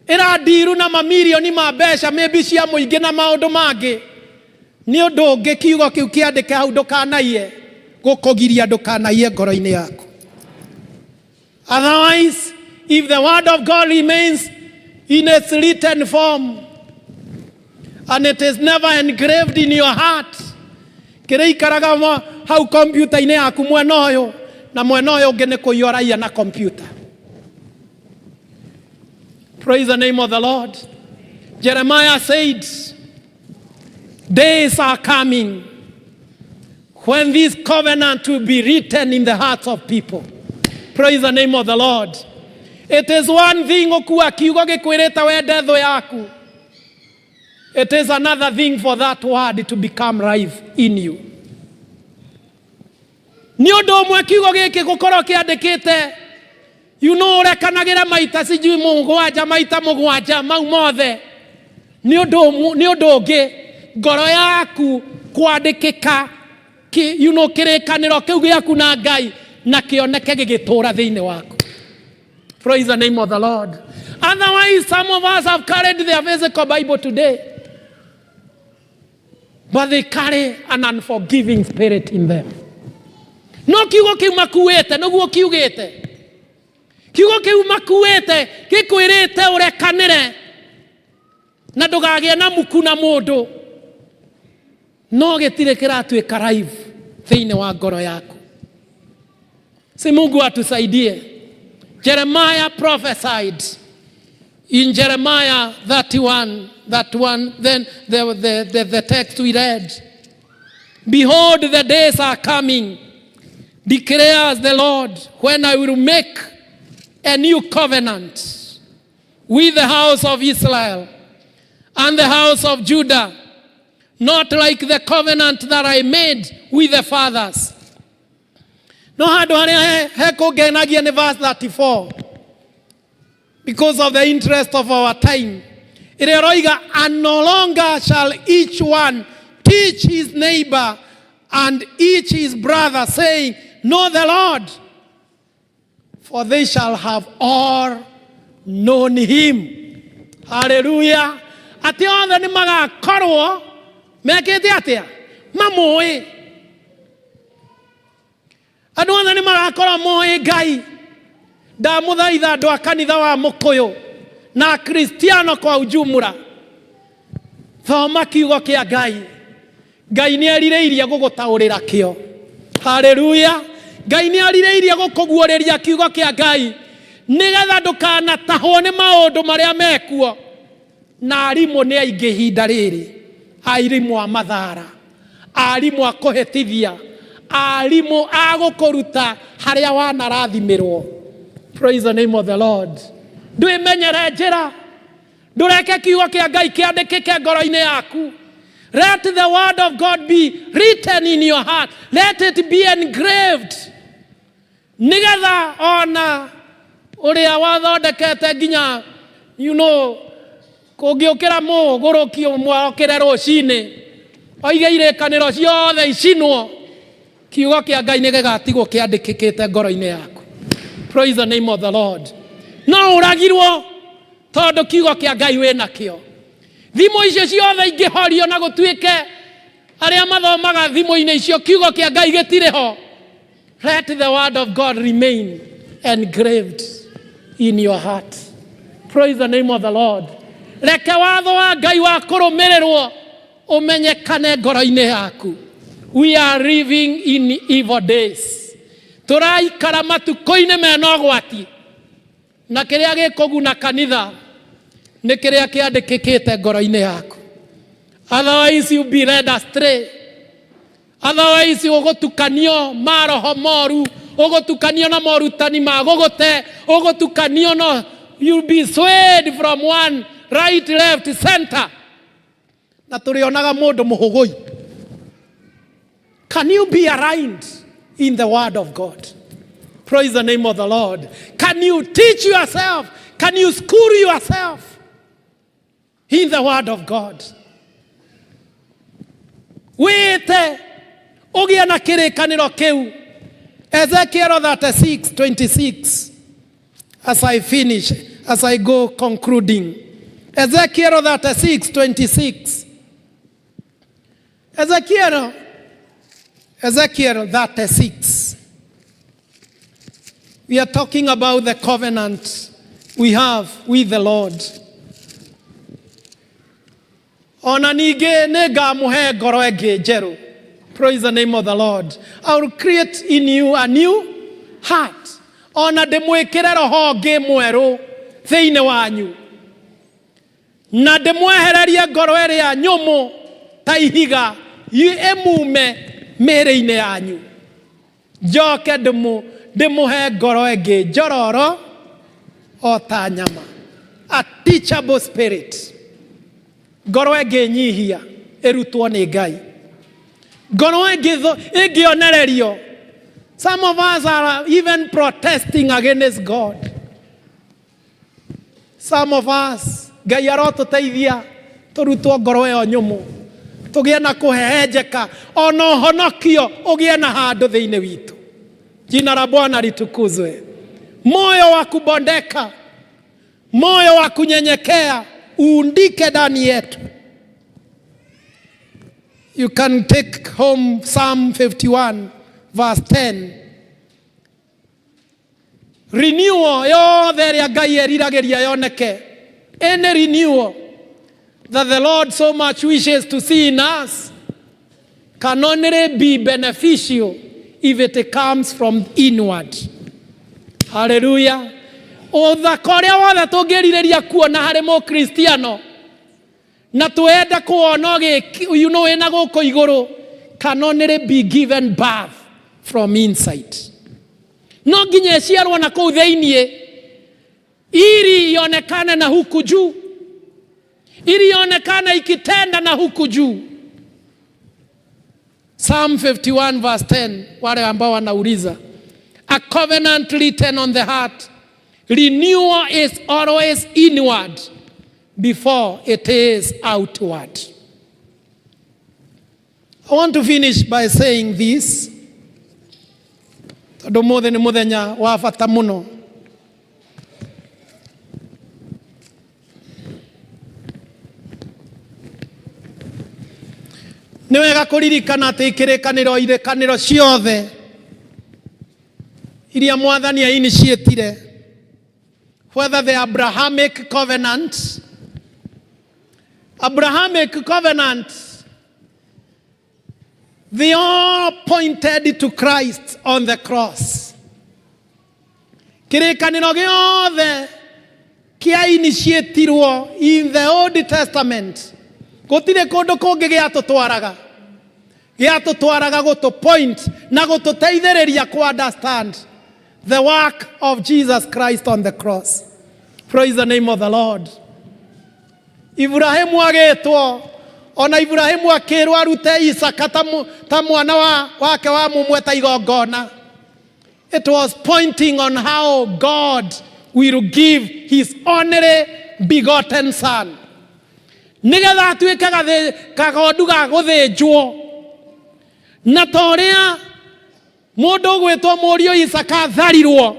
ĩrandiru na mamirioni ma mbeca, maybe cia mũingĩ na maũndũ mangĩ. Nĩ ũndũ ũngĩ kiugo kĩu kĩandĩke hau ndũkanaiye gũkũgiria ndũkanaiye ngoro-inĩ yaku. Otherwise, if the word of God remains in its written form and it is never engraved in your heart, kĩrĩa ikaraga hau kompiuta-inĩ yaku mwena ũyũ na mwena ũyũ ũngĩ nĩ kũiywo ũraiya na kompiuta. Praise the name of the Lord. Jeremiah said, "Days are coming when this covenant will be written in the hearts of people." Praise the name of the Lord. It is one thing ũkua kiugo gĩkwĩrĩte wende thũ yaku. It is another thing for that word to become life in you. Nĩ ũndũ ũmwe kiugo gĩkĩ gũkorwo kĩandĩkĩte. You know ũrekanagĩra maita sijui mũgwanja, maita mũgwanja mau mothe nĩ ũndũ ũngĩ ngoro yaku kwandĩkĩka you know, kĩrĩkanĩro kĩu gĩaku na Ngai na kĩoneke gĩgĩtũũra thĩinĩ waku. Praise the name of the Lord. Otherwise, some of us have carried their physical Bible today, but they carry an unforgiving spirit in them. No kiugo kĩu makuĩte nĩguo kiugĩte, kiugo kĩu makuĩte gĩkwĩrĩte ũrekanĩre na ndũgagĩe na muku na mũndũ, no gĩtirĩ kĩratuĩka live thĩinĩ wa ngoro yaku. Si Mungu atusaidie. Jeremiah prophesied in Jeremiah 31, that one, then the text we read. "Behold, the days are coming, declares the Lord, when I will make a new covenant with the house of Israel and the house of Judah, not like the covenant that I made with the fathers." No handũ harĩa hekũngenagia nĩ verse 34, because of the interest of our time. Ĩrĩa ĩroiga, "And no longer shall each one teach his neighbor and each his brother, saying, 'Know the Lord,' for they shall have all known him." Hallelujah. Atĩ othe nĩ magakorwo mekĩte atĩa? Mamũĩ. Andũ othe nĩ magakorwo moĩ Ngai. Ndamũthaitha andũ a kanitha wa Mũkũyũ na Akristiano kwa ujumla, thoma kiugo kĩa Ngai. Ngai nĩ erirĩirie gũgũtaũrĩra kĩo. Haleluya. Ngai nĩ erirĩirie gũkũguũrĩria kiugo kĩa Ngai nĩgetha ndũkanatahwo nĩ maũndũ marĩa mekuo. Na arimũ nĩ aingĩ ihinda rĩrĩ, arimũ a mathara, arimũ a kũhĩtithia, arimũ a gũkũruta harĩa wanarathimĩrwo. Praise the name of the Lord. Ndwĩmenyere njĩra, ndũreke kiugo kĩa Ngai kĩandĩkĩke ngoro-inĩ yaku. Let the word of God be written in your heart. Let it be engraved, nĩgetha ona ũrĩa wathondekete nginya kũngĩũkĩra mũgũrũki ũmwe okĩre rũcinĩ oige irĩkanĩro ciothe icinwo, kiugo kĩa Ngai nĩ gĩgatigwo kĩandĩkĩkĩte ngoro-inĩ yaku. Praise the name of the Lord. No ũragirwo tondũ kiugo kĩa Ngai wĩ nakĩo. Thimũ icio ciothe ingĩhorio na gũtuĩke arĩa mathomaga thimũ-inĩ icio kiugo kĩa Ngai gĩtirĩ ho, let the word of God remain engraved in your heart. Praise the name of the Lord. Reke watho wa Ngai wa kũrũmĩrĩrwo ũmenyekane ngoro-inĩ yaku. We are living in evil days. Tũraikara matukũ-inĩ mena ũgwati, na kĩrĩa gĩkũguna kanitha nĩ kĩrĩa kĩandĩkĩkĩte ngoro-inĩ yaku. Otherwise you be led astray. Otherwise ũgũtukanio maroho moru, ũgũtukanio na morutani ma gũgũte, ũgũtukanio, no you'll be swayed from one right, left, center, na tũrĩonaga mũndũ mũhũgũi. Can you be aligned in the word of God? Praise the name of the Lord. Can you teach yourself? Can you school yourself in the word of God? Wĩte ũgĩe na kĩrĩkanĩro kĩu. Ezekiel 36:26. As I finish, as I go concluding. Ezekiel 36:26. Ezekiel 36. We are talking about the covenant we have with the Lord. Ona ningĩ nĩ ngamũhe ngoro ĩngĩ njerũ. Praise the name of the Lord. "I will create in you a new heart." Ona ndĩmwĩkĩre roho ũngĩ mwerũ thĩinĩ wanyu. Na ndĩmwehererie ngoro ĩrĩa nyũmũ ta ihiga ĩmume mĩĩrĩ-inĩ yanyu. Njoke ndĩmũhe ngoro ĩngĩ njororo o ta nyama. A teachable spirit. Ngoro ĩngĩ nyihia ĩrutwo nĩ Ngai. Ngoro ĩngĩonererio. Some of us are even protesting against God. Some of us, Ngai arotũteithia tũrutwo ngoro ĩyo nyũmũ, tũgĩe na kũhehenjeka, ona ũhonokio ũgĩe na handũ thĩinĩ witũ. Jina la Bwana litukuzwe. Moyo wa kubondeka, moyo wa kunyenyekea uundike ndani yetu. You can take home Psalm 51 verse 10. Renewal yothe ĩrĩa Ngai eriragĩria yoneke, any renewal that the Lord so much wishes to see in us can only be beneficial if it comes from inward. Hallelujah. Ũthaka ũrĩa wothe tũngĩrirĩria kuona harĩ mũkristiano na twenda kuona you know, wĩna gũkũ igũrũ can only be given birth from inside. No nginya ĩciarwo na kũu thĩiniĩ ili ionekane na huku juu, ili ionekane ikitenda na huku juu. Psalm 51 verse 10, wale ambao wanauliza, a covenant written on the heart, renewal is always inward before it is outward. I want to finish by saying this, tondũ mũthĩ nĩ mũthenya wa bata mũno. Nĩ wega kũririkana atĩ kĩrĩkanĩro irĩkanĩro ciothe iria Mwathani ainitiĩtire, whether the Abrahamic covenant, Abrahamic covenant, they all pointed to Christ on the cross. Kĩrĩkanĩro gĩothe kĩa initiatirwo in the Old Testament, gũtirĩ kũndũ kũngĩ gĩatũtwaraga, gĩatũtwaraga gũtũ point na gũtũteithĩrĩria ku understand the work of Jesus Christ on the cross. Praise the name of the Lord. Ibrahimu agĩtwo, ona Ibrahimu akĩrwo arute Isaka ta mwana wake wa mũmwe ta igongona. It was pointing on how God will give his only begotten son, nigetha atuĩke kagondu ga gũthĩnjwo, na ta ũrĩa mũndũ ũgwĩtwo mũriũ Isaka atharirwo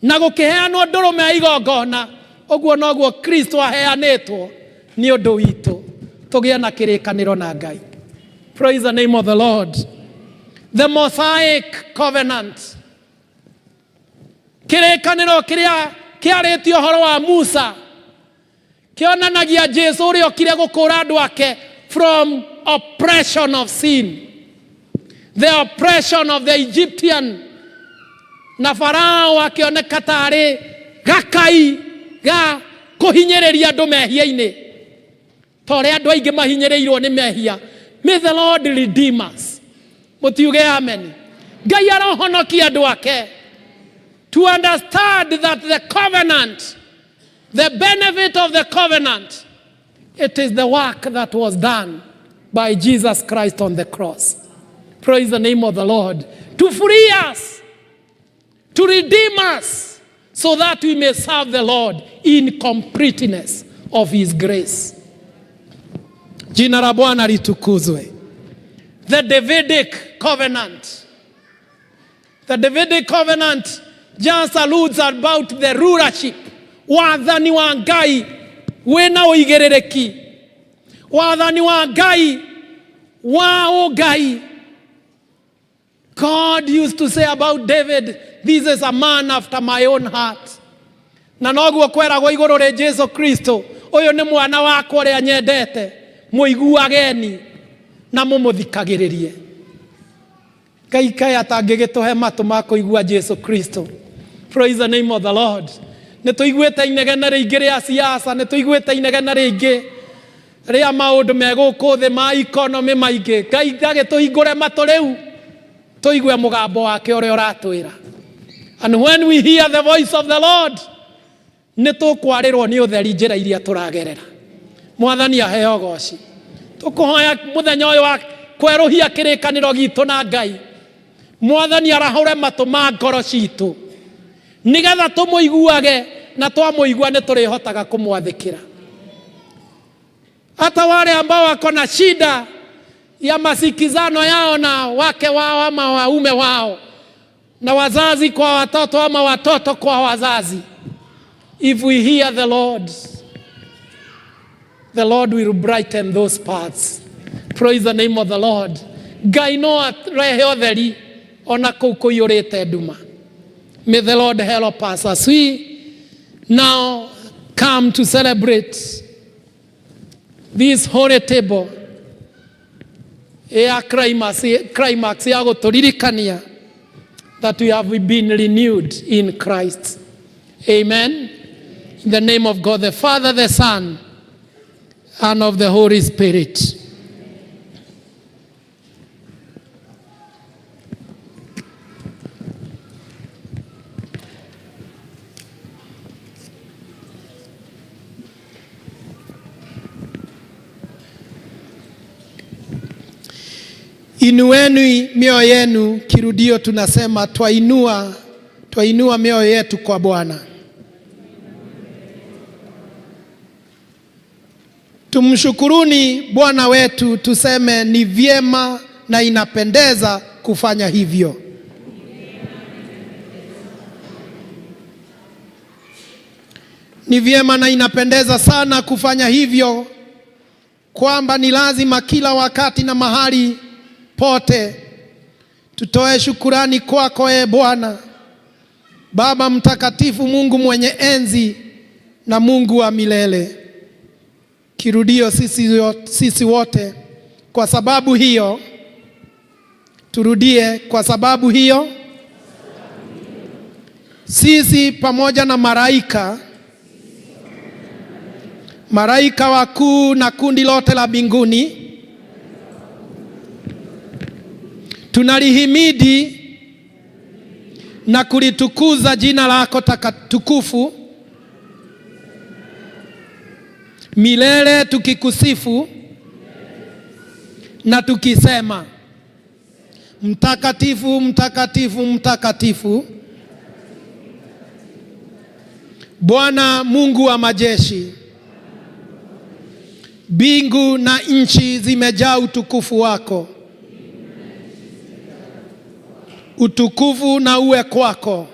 na gũkĩheanwo ndũrũme ya igongona, ũguo noguo Kristo aheanĩtwo nĩ ũndũ witũ tũgĩe na kĩrĩkanĩro na Ngai. Praise the name of the Lord. The Mosaic covenant, kĩrĩkanĩro kĩrĩa kĩarĩtie ũhoro wa Musa, kĩonanagia Jesu ũrĩa okire gũkũra andũ ake from oppression of sin, the oppression of the Egyptian, na Farao akĩoneka tarĩ gakai ga kũhinyĩrĩria andũ mehia-inĩ, ta ũrĩa andũ aingĩ mahinyĩrĩirwo nĩ mehia. May the Lord redeem us. Mũtiuge amen. Ngai arohonokia andũ ake to understand that the covenant, the benefit of the covenant, it is the work that was done by Jesus Christ on the cross. Praise the name of the Lord. To free us, to redeem us, so that we may serve the Lord in completeness of his grace. Jina la Bwana litukuzwe. The Davidic covenant. The Davidic covenant just alludes about the rulership. Wathani wa Ngai wĩna ũigĩrĩrĩki. Wathani wa Ngai wa ũngai. God used to say about David, "This is a man after my own heart." Na noguo kweragwo igũrũ rĩ Jesu Kristo, ũyũ nĩ mwana wakwa ũrĩa nyendete, mũiguageni na mũmũthikagĩrĩrie. Ngai kaĩ atangĩgĩtũhe matũ ma kũigua Jesu Kristo. Praise the name of the Lord. Nĩ tũiguĩte inegene rĩingĩ rĩa siasa, nĩ tũiguĩte inegene rĩingĩ rĩa maũndũ me gũkũ thĩ ma economy maingĩ. Ngai agĩtũhingũre matũ rĩu tũigue mũgambo wake ũrĩa ũratwĩra. And when we hear the voice of the Lord, nĩ tũkwarĩrwo nĩ ũtheri njĩra iria tũragerera. Mwathani aheo goci. Tũkũhoya mũthenya ũyũ wa kwerũhia kĩrĩkanĩro gitũ na Ngai, Mwathani arahũre matũ ma ngoro citũ nĩgetha tũmũiguage. Na twamũigua nĩ tũrĩhotaga kũmwathĩkĩra. Hata wale ambao wako na shida ya masikizano yao na wake wao ama waume wao, na wazazi kwa watoto ama watoto kwa wazazi, if we hear the Lord, the Lord will brighten those paths. Praise the name of the Lord. Ngai no arehe ũtheri ona kũu kũiyũrĩte nduma. May the Lord help us as we now come to celebrate this holy table ya climax ya gũtũririkania that we have been renewed in Christ. Amen. In the name of God the Father, the Son, and of the Holy Spirit. Inueni mioyo yenu. Kirudio tunasema twainua mioyo yetu kwa Bwana. Tumshukuruni Bwana wetu, tuseme ni vyema na inapendeza kufanya hivyo. Ni vyema na inapendeza sana kufanya hivyo, kwamba ni lazima kila wakati na mahali pote tutoe shukurani kwako, e Bwana Baba Mtakatifu, Mungu mwenye enzi na Mungu wa milele. Kirudio sisi wote, kwa sababu hiyo, turudie, kwa sababu hiyo sisi pamoja na malaika wakuu na kundi lote la mbinguni tunalihimidi na kulitukuza jina lako takatukufu milele, tukikusifu na tukisema, mtakatifu, mtakatifu, mtakatifu, Bwana Mungu wa majeshi, mbingu na nchi zimejaa utukufu wako. Utukufu na uwe kwako,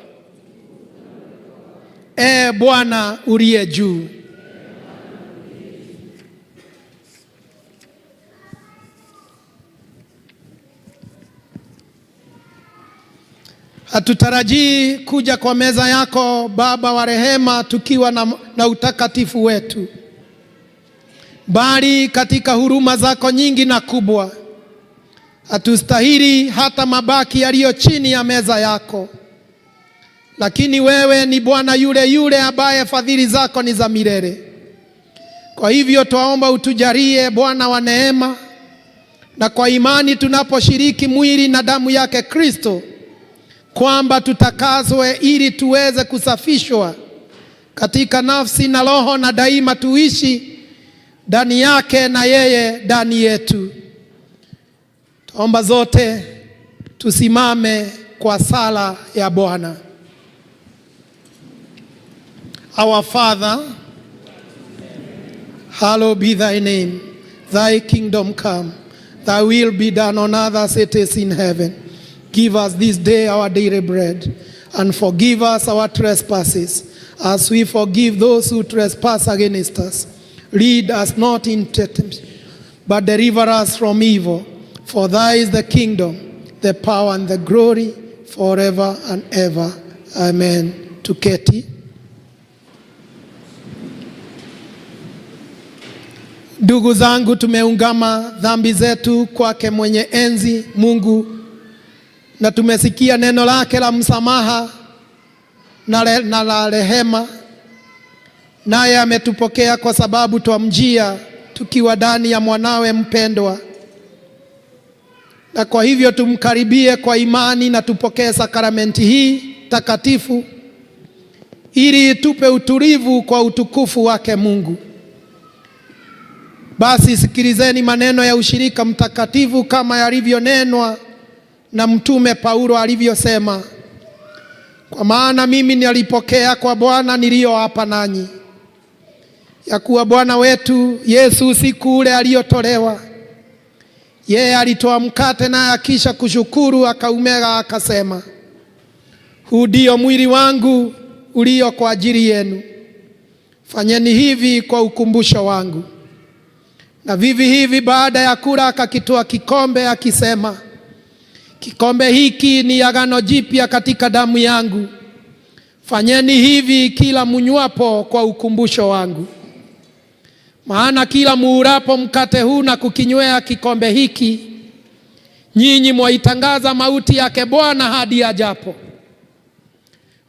e Bwana uliye juu. Hatutarajii kuja kwa meza yako Baba wa rehema tukiwa na utakatifu wetu, bali katika huruma zako nyingi na kubwa hatustahili hata mabaki yaliyo chini ya meza yako, lakini wewe ni Bwana yule yule ambaye fadhili zako ni za milele. Kwa hivyo twaomba utujalie Bwana wa neema, na kwa imani tunaposhiriki mwili na damu yake Kristo, kwamba tutakazwe ili tuweze kusafishwa katika nafsi na roho, na daima tuishi ndani yake na yeye ndani yetu. Tuomba zote tusimame kwa sala ya Bwana. Our Father, hallowed be thy name. Thy kingdom come. Thy will be done on earth as it is in heaven. Give us this day our daily bread, and forgive us our trespasses, as we forgive those who trespass against us. Lead us not into temptation, but deliver us from evil. For thy is the kingdom, the power, and the glory forever and ever. Amen. Tuketi. Ndugu zangu, tumeungama dhambi zetu kwake mwenye enzi Mungu, na tumesikia neno lake la msamaha na la rehema, naye ametupokea kwa sababu twamjia tukiwa ndani ya mwanawe mpendwa. Na kwa hivyo tumkaribie kwa imani na tupokee sakramenti hii takatifu ili itupe utulivu kwa utukufu wake Mungu. Basi sikilizeni maneno ya ushirika mtakatifu kama yalivyonenwa na Mtume Paulo alivyosema, Kwa maana mimi nalipokea kwa Bwana niliyowapa nanyi, ya kuwa Bwana wetu Yesu usiku ule aliyotolewa, yeye alitoa mkate, naye akisha kushukuru akaumega, akasema, huu ndio mwili wangu ulio kwa ajili yenu, fanyeni hivi kwa ukumbusho wangu. Na vivi hivi baada ya kula akakitoa kikombe akisema, kikombe hiki ni agano jipya katika damu yangu, fanyeni hivi kila munywapo kwa ukumbusho wangu. Maana kila muulapo mkate huu na kukinywea kikombe hiki, nyinyi mwaitangaza mauti yake Bwana hadi ajapo.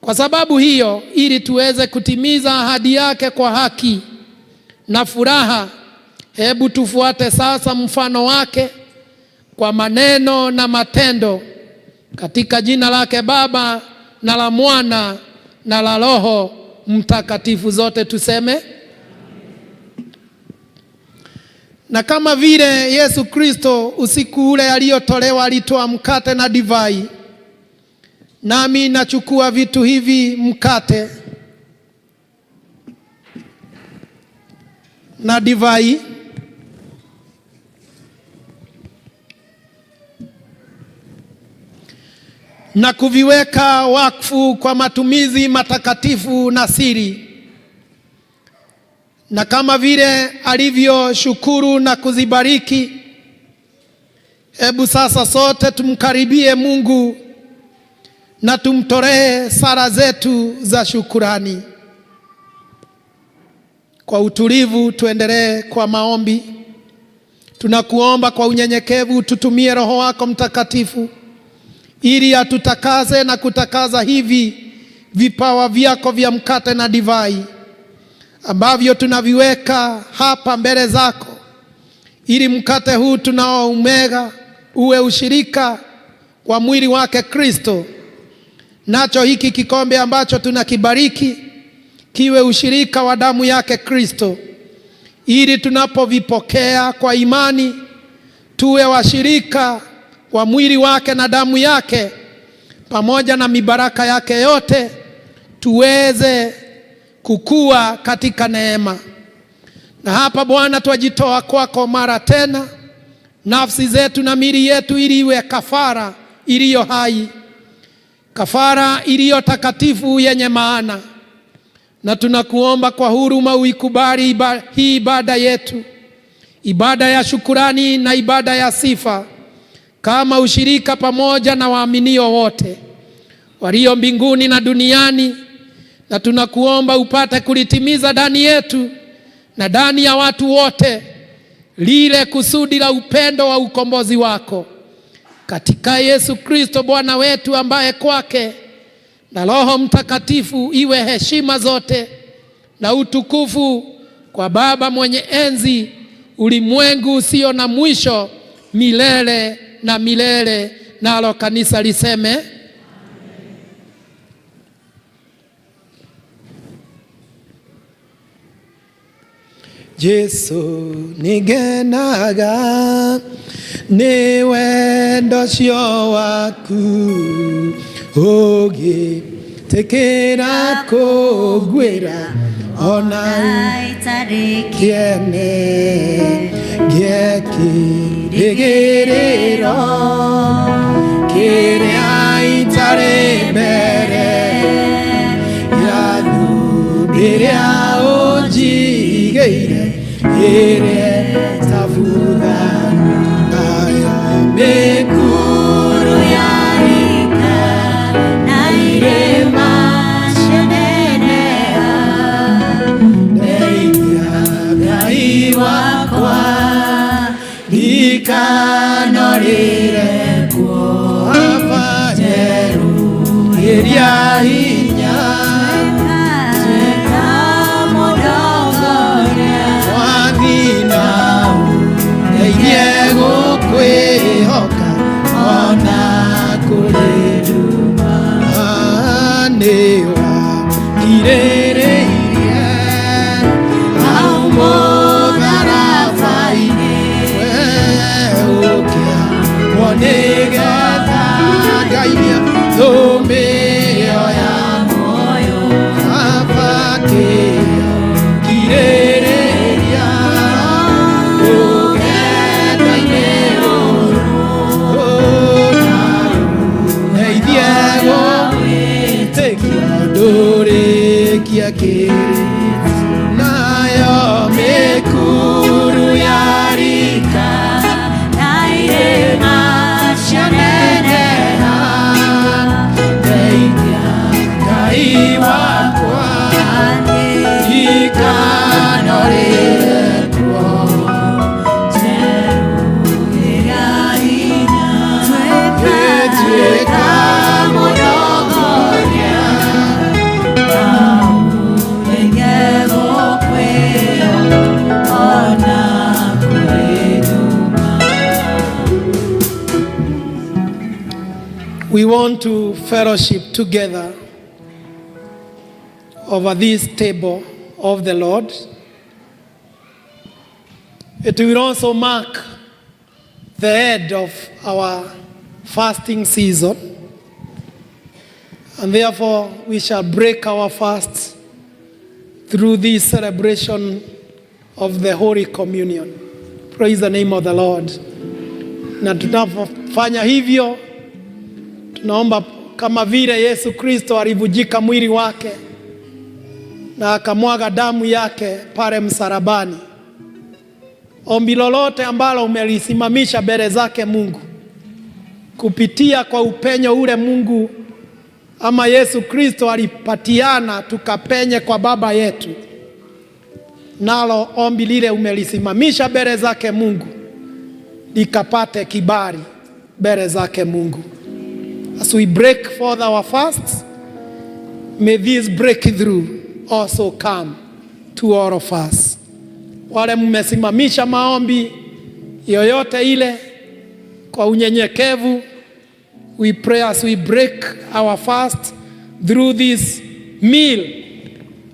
Kwa sababu hiyo, ili tuweze kutimiza ahadi yake kwa haki na furaha, hebu tufuate sasa mfano wake kwa maneno na matendo, katika jina lake Baba na la Mwana na la Roho Mtakatifu. Zote tuseme. Na kama vile Yesu Kristo usiku ule aliyotolewa alitoa mkate na divai, nami nachukua vitu hivi, mkate na divai, na kuviweka wakfu kwa matumizi matakatifu na siri. Na kama vile alivyoshukuru na kuzibariki, hebu sasa sote tumkaribie Mungu na tumtolee sala zetu za shukurani. Kwa utulivu tuendelee kwa maombi. Tunakuomba kwa unyenyekevu tutumie Roho wako Mtakatifu ili atutakaze na kutakaza hivi vipawa vyako vya mkate na divai ambavyo tunaviweka hapa mbele zako, ili mkate huu tunaoumega uwe ushirika wa mwili wake Kristo, nacho hiki kikombe ambacho tunakibariki kiwe ushirika wa damu yake Kristo, ili tunapovipokea kwa imani tuwe washirika wa mwili wake na damu yake, pamoja na mibaraka yake yote, tuweze kukua katika neema. Na hapa Bwana, twajitoa kwako mara tena, nafsi zetu na miili yetu, ili iwe kafara iliyo hai, kafara iliyo takatifu yenye maana. Na tunakuomba kwa huruma uikubali hii ibada yetu, ibada ya shukurani na ibada ya sifa, kama ushirika pamoja na waaminio wote walio mbinguni na duniani. Na tunakuomba upate kulitimiza ndani yetu na ndani ya watu wote lile kusudi la upendo wa ukombozi wako, katika Yesu Kristo Bwana wetu, ambaye kwake na Roho Mtakatifu iwe heshima zote na utukufu kwa Baba mwenye enzi, ulimwengu usio na mwisho, milele na milele. Nalo kanisa liseme Jesu nigenaga ni wendo ũcio waku, ũgĩtĩkĩra kũnguĩra ona kĩene, ngĩekĩrĩgĩrĩro kĩrĩa itarĩ mbere ya thũmbĩ ĩrĩa ũnjigĩire, ĩrĩa ĩtabutha nayo mĩkuru ya ika na irĩma cianeneha. Ndeithia Ngai wakwa ndikanorĩre kuo, aba njerũ ĩrĩa hinya. Tuĩka mũndongoria. Mwathi na ndeithie gũkwĩhoka ona kũrĩ nduma, nĩwakirĩrĩirie hau mũtharaba-inĩ, we ũkĩambwo nĩgetha ngainia thũmbĩ ĩyo ya We want to fellowship together over this table of the Lord. It will also mark the end of our fasting season. And therefore, we shall break our fasts through this celebration of the Holy Communion. Praise the name of the Lord. Na tunapofanya hivyo, tunaomba kama vile Yesu Kristo alivunjika mwili wake na akamwaga damu yake pale msalabani. Ombi lolote ambalo umelisimamisha mbele zake Mungu kupitia kwa upenyo ule Mungu ama Yesu Kristo alipatiana tukapenye kwa Baba yetu, nalo ombi lile umelisimamisha mbele zake Mungu likapate kibali mbele zake Mungu. As we break forth our fasts, may this breakthrough also come to all of us. Wale mmesimamisha maombi yoyote ile kwa unyenyekevu, we pray as we break our fast through this meal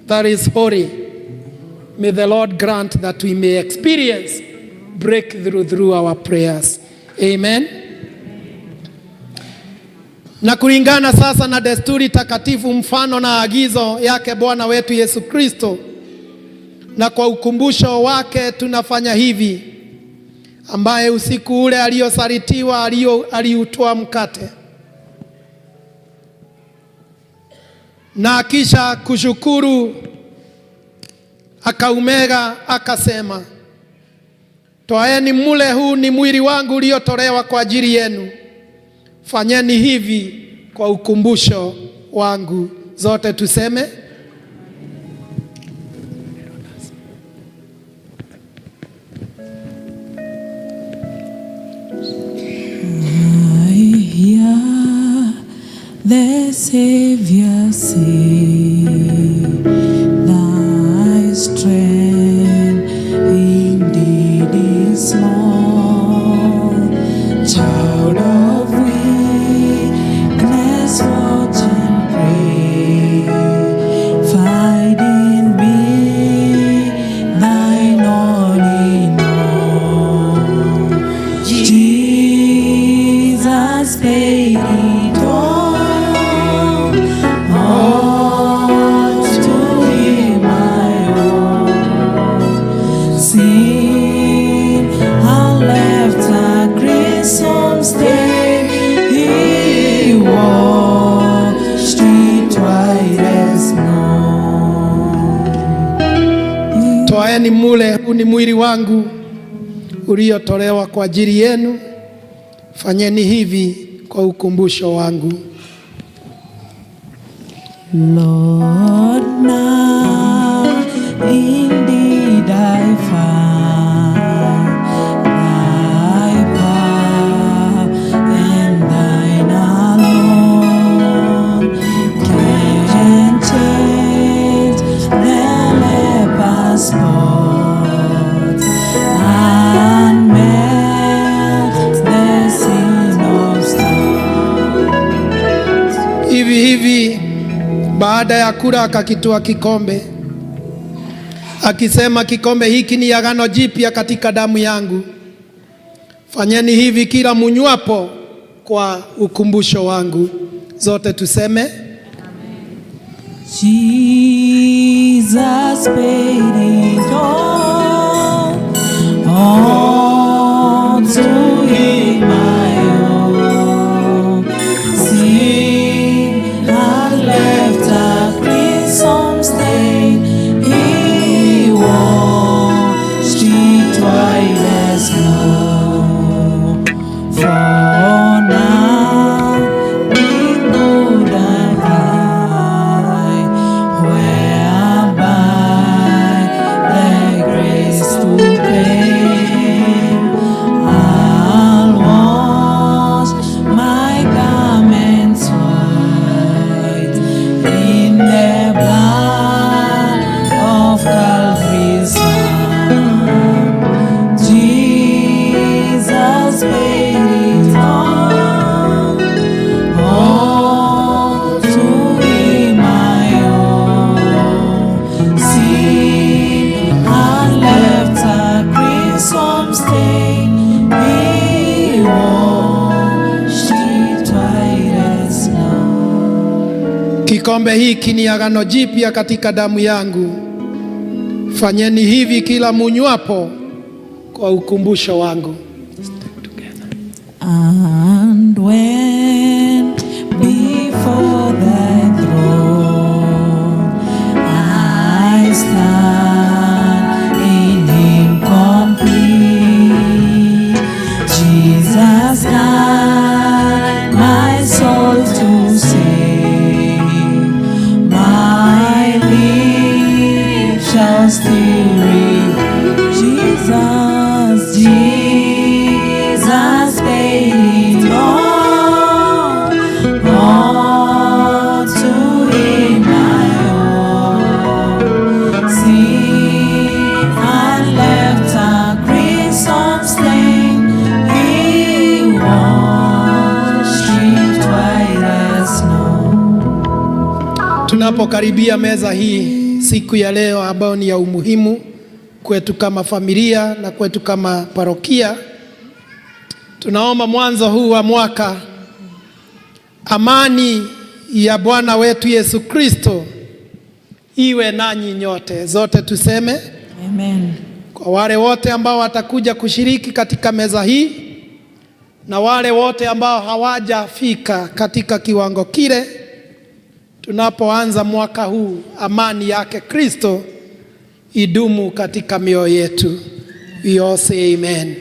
that is holy. May the Lord grant that we may experience breakthrough through our prayers. Amen. Na kulingana sasa na desturi takatifu, mfano na agizo yake Bwana wetu Yesu Kristo, na kwa ukumbusho wake tunafanya hivi, ambaye usiku ule aliosalitiwa aliutwaa mkate na kisha kushukuru akaumega, akasema, twaeni mule, huu ni mwili wangu uliotolewa kwa ajili yenu, fanyeni hivi kwa ukumbusho wangu. Zote tuseme. I hear the Savior say, Thy strength indeed is small. Child of weakness, watch and pray. Find in me thine all in all. Jesus paid it all to him I owe. Sin had left a crimson stain, he washed it white as snow. Twaeni mule, huu ni mwili wangu uliotolewa kwa ajili yenu, fanyeni hivi kwa ukumbusho wangu. Lord, now indeed I find thy power and thine alone can change the leper's spot and melt the sin of stone. Hivi hivi baada ya kula akakitwaa kikombe akisema, kikombe hiki ni agano jipya katika damu yangu. Fanyeni hivi kila munywapo kwa ukumbusho wangu. Zote tuseme. Jesus paid it all to him I owe. Sin had left a crimson stain, he washed it white as snow. For now, in good and kind, whereby the grace to pay. Kikombe hiki ni agano jipya katika damu yangu. Fanyeni hivi kila munywapo kwa ukumbusho wangu. And when before thy throne I stand in him complete, Jesus died my soul to save, my lips shall still repeat, Jesus, Jesus paid it all, all to him I owe. Sin had left a crimson stain, he washed it white as snow. Tunapokaribia meza hii siku ya leo ambayo ni ya umuhimu kwetu kama familia na kwetu kama parokia, tunaomba mwanzo huu wa mwaka, amani ya Bwana wetu Yesu Kristo iwe nanyi nyote. Zote tuseme. Amen. Kwa wale wote ambao watakuja kushiriki katika meza hii na wale wote ambao hawajafika katika kiwango kile, tunapoanza mwaka huu, amani yake Kristo idumu katika mioyo yetu. We all say amen.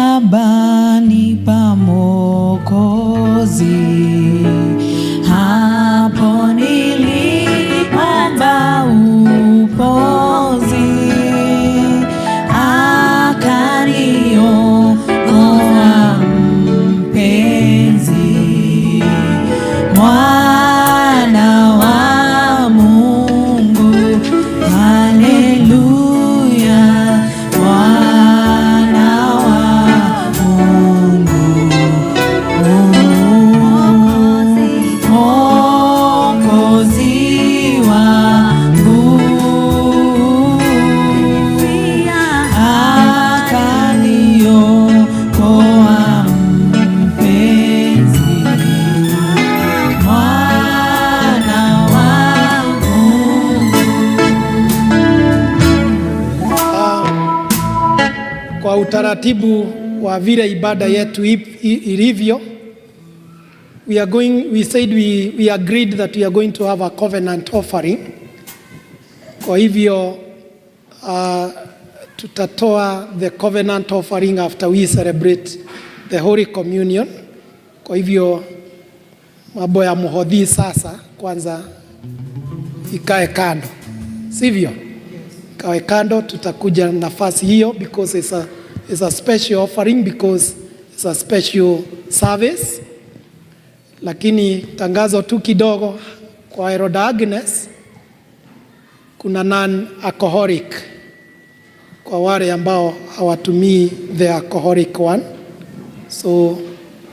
Msalabani pa Mwokozi, hapo niliomba upozi, akaniokoa mpenzi, mwana wa Mungu, haleluya, mwana wa Mungu, Mwokozi wangu, akaniokoa mpenzi, mwana wa Mungu. Kwa utaratibu wa vile ibada yetu ilivyo, we are going, we said we agreed that we are going to have a covenant offering. Kwa hivyo tutatoa the covenant offering after we celebrate the Holy Communion. Kwa hivyo mambo ya muhodhi sasa kwanza ikae kando, sivyo? Ikae kando, tutakuja nafasi hiyo because it's a special offering, because it's a special service. Lakini tangazo tu kidogo kwa Elder Agnes, kuna non alcoholic kwa wale ambao hawatumii the alcoholic one, so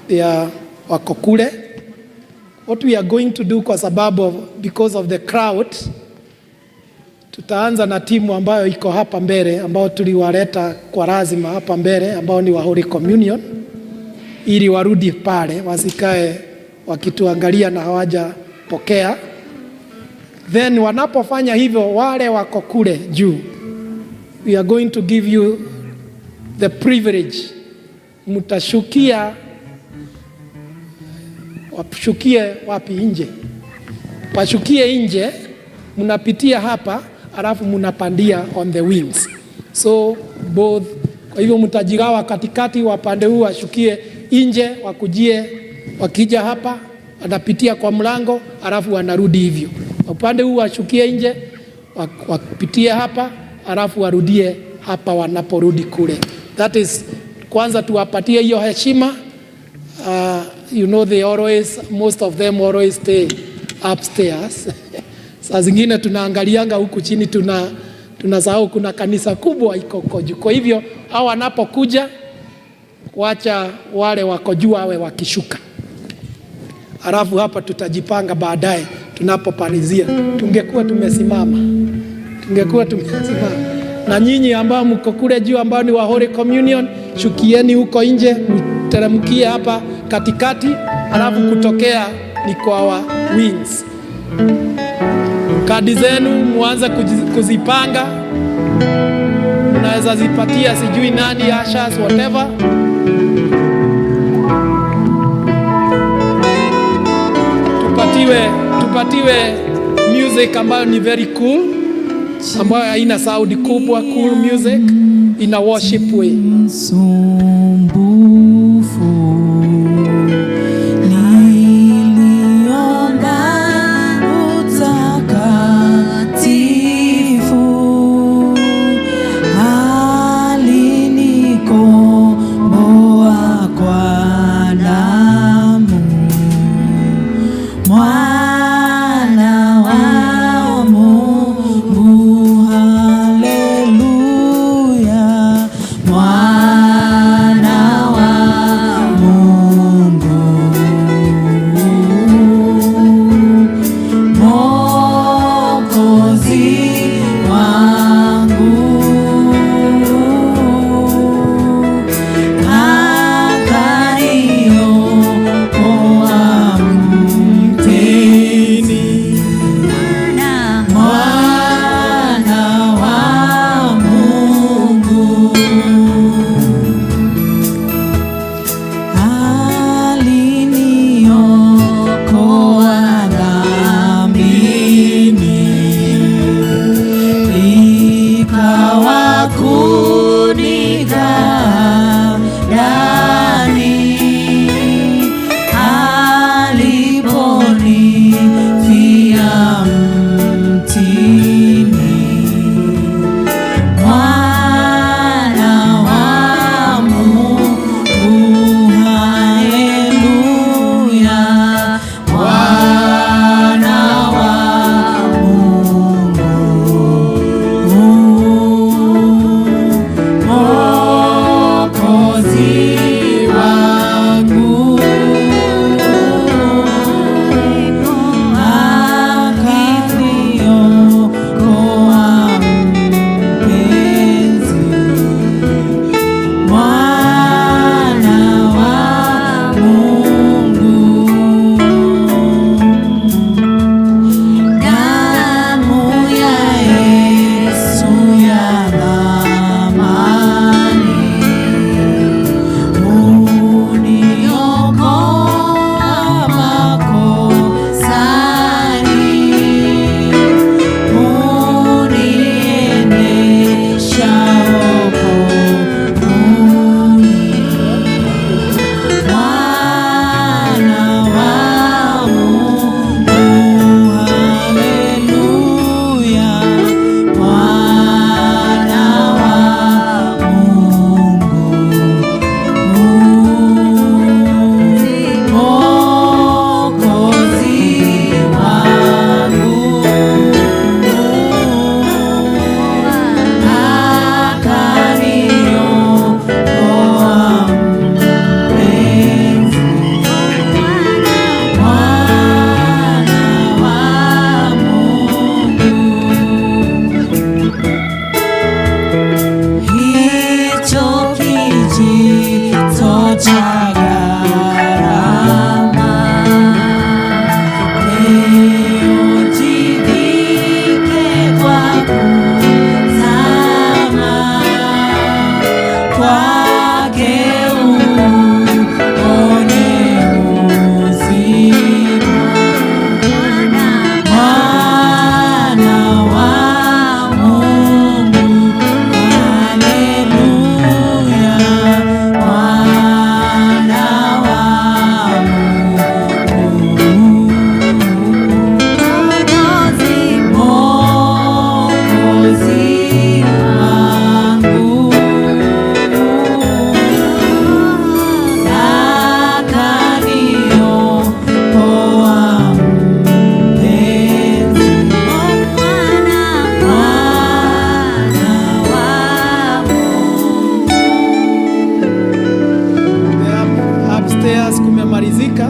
they are wako kule. What we are going to do, kwa sababu because of the crowd, tutaanza na timu ambayo iko hapa mbele, ambao tuliwaleta kwa lazima hapa mbele, ambao ni wa Holy Communion, ili warudi pale wasikae wakituangalia na hawajapokea. Then wanapofanya hivyo, wale wako kule juu, we are going to give you the privilege, mtashukia, washukie wapi? Nje, washukie nje, mnapitia hapa, alafu mnapandia on the wings, so both. Kwa hivyo mtajigawa katikati, wapande huu washukie nje, wakujie, wakija hapa wanapitia kwa mlango, alafu wanarudi hivyo. Upande huu washukie nje, wapitie hapa, alafu warudie hapa wanaporudi kule. That is kwanza tuwapatie hiyo heshima. You know they always, most of them always stay upstairs. Saa zingine tunaangalianga huku chini, tunasahau kuna kanisa kubwa iko huko juu. Kwa hivyo hao wanapokuja, wacha wale wako juu wawe wakishuka, alafu hapa tutajipanga baadaye tunapopalizia. Tungekuwa tumesimama, tungekuwa tumesimama. Na nyinyi ambao mko kule juu ambao ni wa Holy Communion, shukieni huko nje, mteremkie hapa katikati, alafu kutokea ni kwa wa wings. Kadi zenu muanze kuzipanga, mnaweza zipatia sijui nani, ushers, whatever. Tupatiwe music ambayo ni very cool, ambayo haina sound kubwa, cool music in a worship way. Msumbufu niliomba utakatifu, alinikomboa kwa damu, Mwana wa Mungu, haleluya, Mwana wa Mungu, Mwokozi wangu, akaniokoa mtini, Mwana wa Mungu, aliniokoa dhambini, ikawa kunigaa ndani, aliponifia mtini, Mwana wa Mungu, haleluya, Mwana wa Mungu, Mwokozi wangu, akaniokoa mpenzi, Mwana wa Mungu, damu ya Yesu ya thamani, huniokoa makosani, huniendesha wokovuni, Mwana wa Mungu, haleluya, Mwana wa Mungu, Mwokozi wangu, akaniokoa mpenzi, Mwana wa Mungu. Hicho kijito cha gharama, leo jivike kwa kuzama, kwake uone uzima, Mwana wa Mungu, haleluya, Mwana wa Mungu, Mwokozi wangu, akaniokoa mpenzi, Mwana wa Mungu. Upstairs kumemalizika,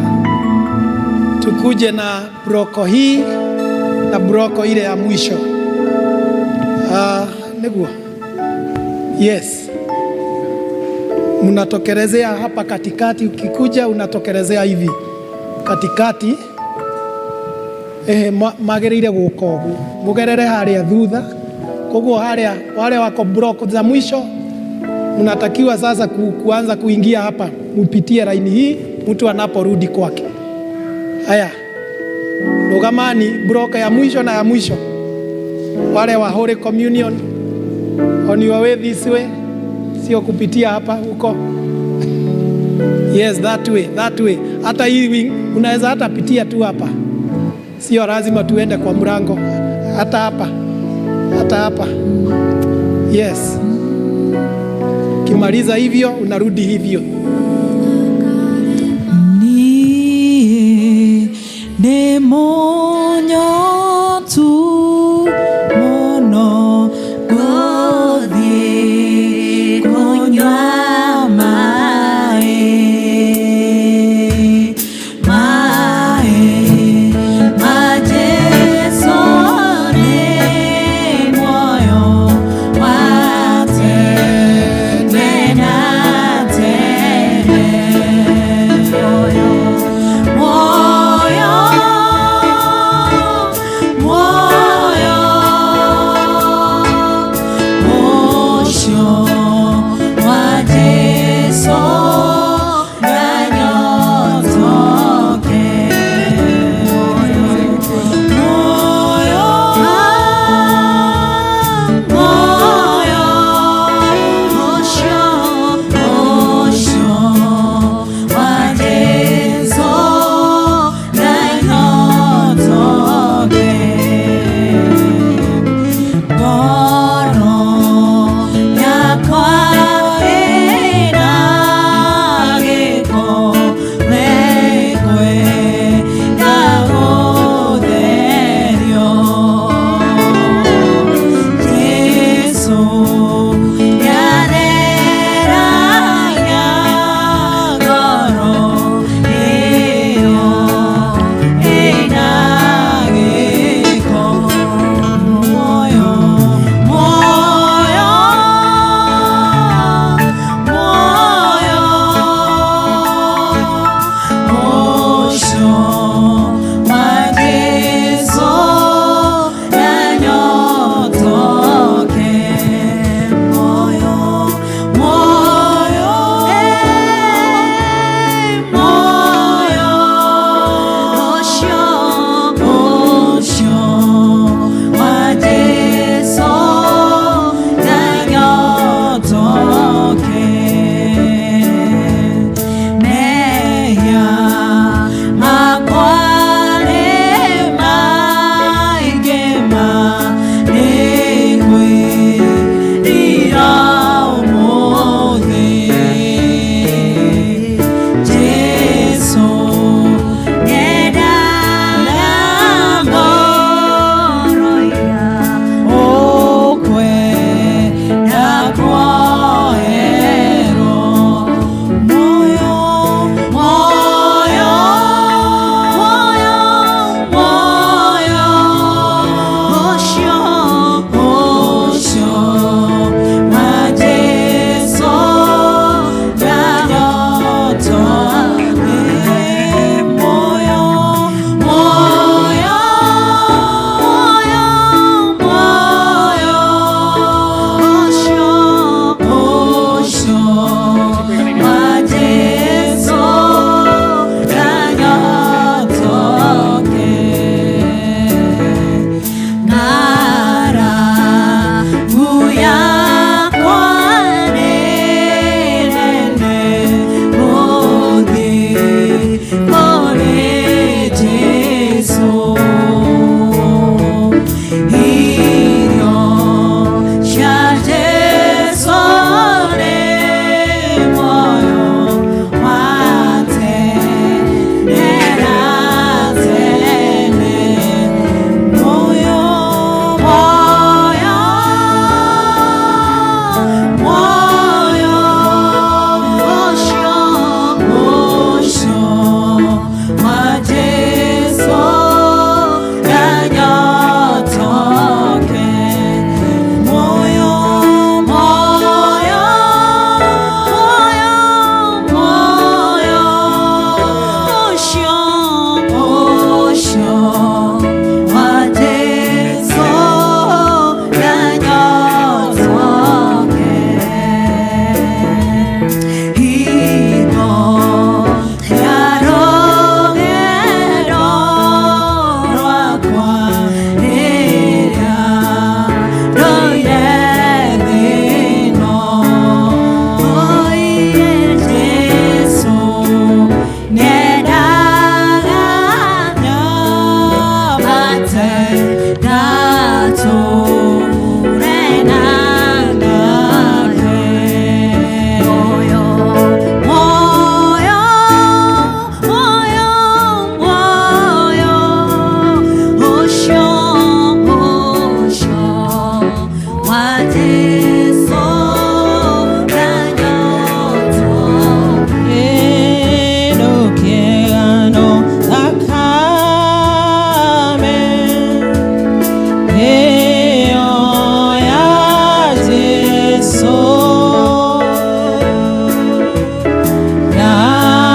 tukuje na broko hii na broko ile ya mwisho. Niguo. Yes, mnatokelezea hapa katikati. Ukikuja unatokelezea hivi katikati. Ehe, magĩrĩire gũka ũguo mũgerere harĩa thutha, koguo harĩa wale wako block za mwisho mnatakiwa sasa kuanza kuingia hapa, mupitie laini hii mtu anaporudi kwake. Haya, rugamani block ya mwisho na ya mwisho, wale wa Holy Communion, on your way this way, sio kupitia hapa huko. Yes, that way, that way. Hata hii wing unaweza hata pitia tu hapa, sio lazima tuende kwa mlango, hata hapa, hata hapa. Yes, kimaliza hivyo unarudi hivyo. Niĩ nĩ mũnyotu mũno gũthiĩ kũnyua maĩ, maĩ ma Jesũ nĩ muoyo wa tene na tene. Muoyo, muoyo, ũcio wa Jesũ ndanyotoke. Muoyo, muoyo, ũcio, ũcio wa Jesũ ndanyotoke. Ngoro yakwa ĩna gĩko nĩkwenda gũtherio. Jesũ nĩatheragia ngoro ĩyo ĩna gĩko. Muoyo, muoyo, muoyo, ũcio wa Jesũ ndanyotoke.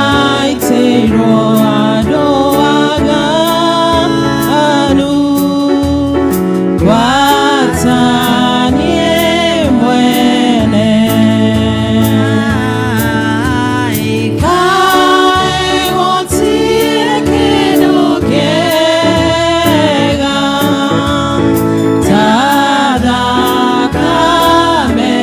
Ndaitĩirwo andũ aganu gwata niĩ mwene. Kaĩ gũtirĩ kĩndũ kĩega ta thakame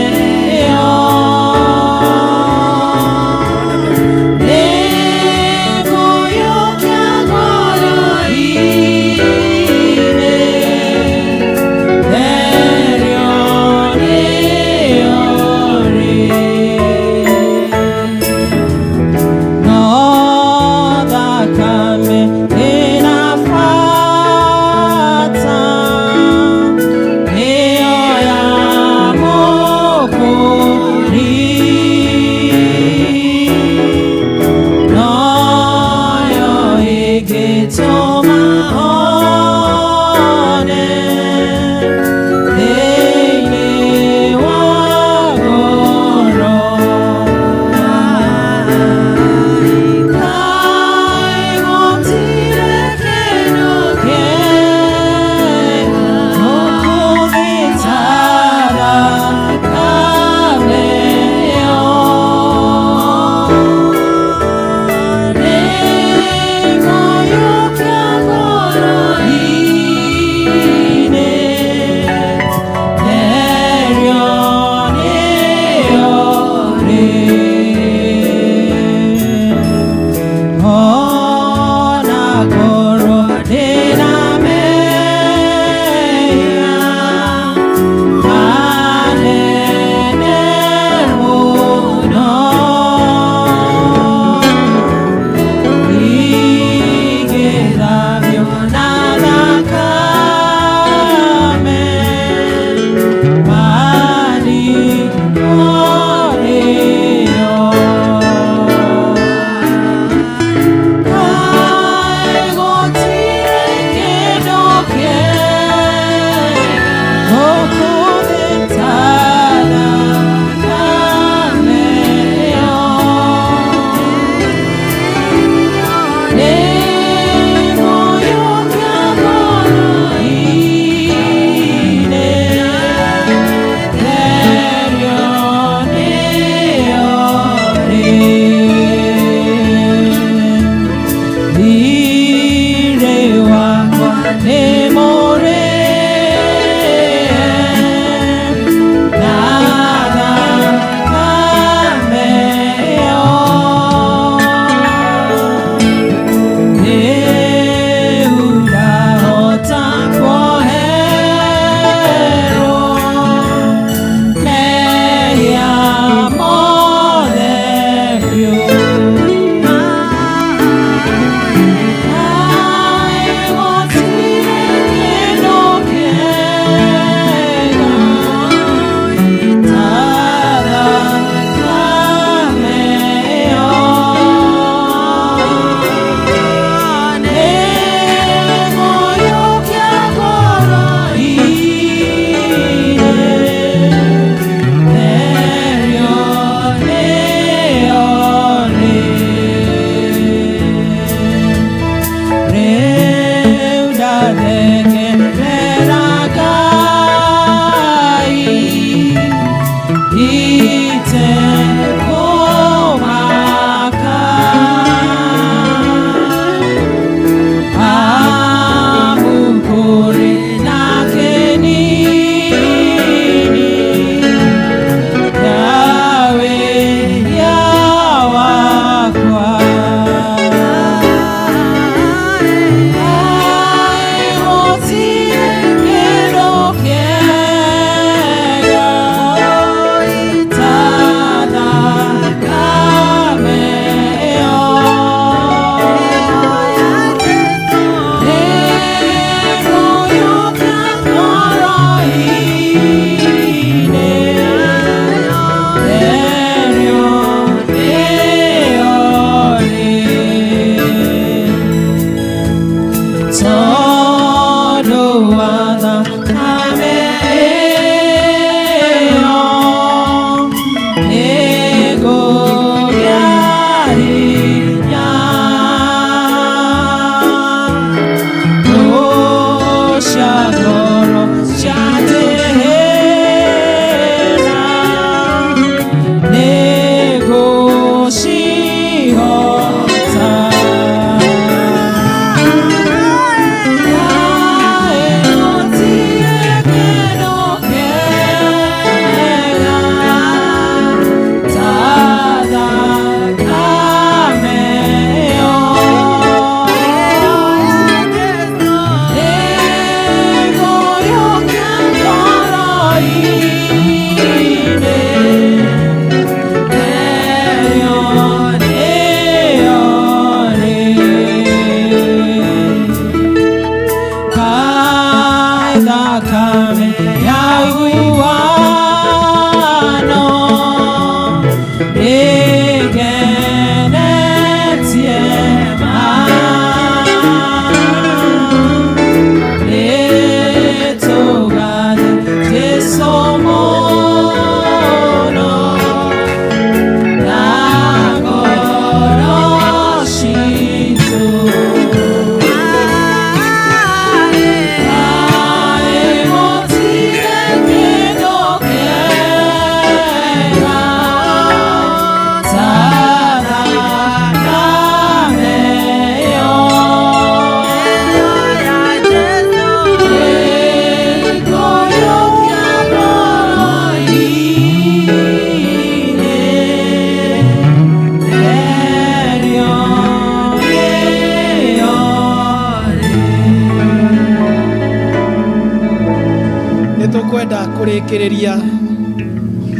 Kũrĩkĩrĩria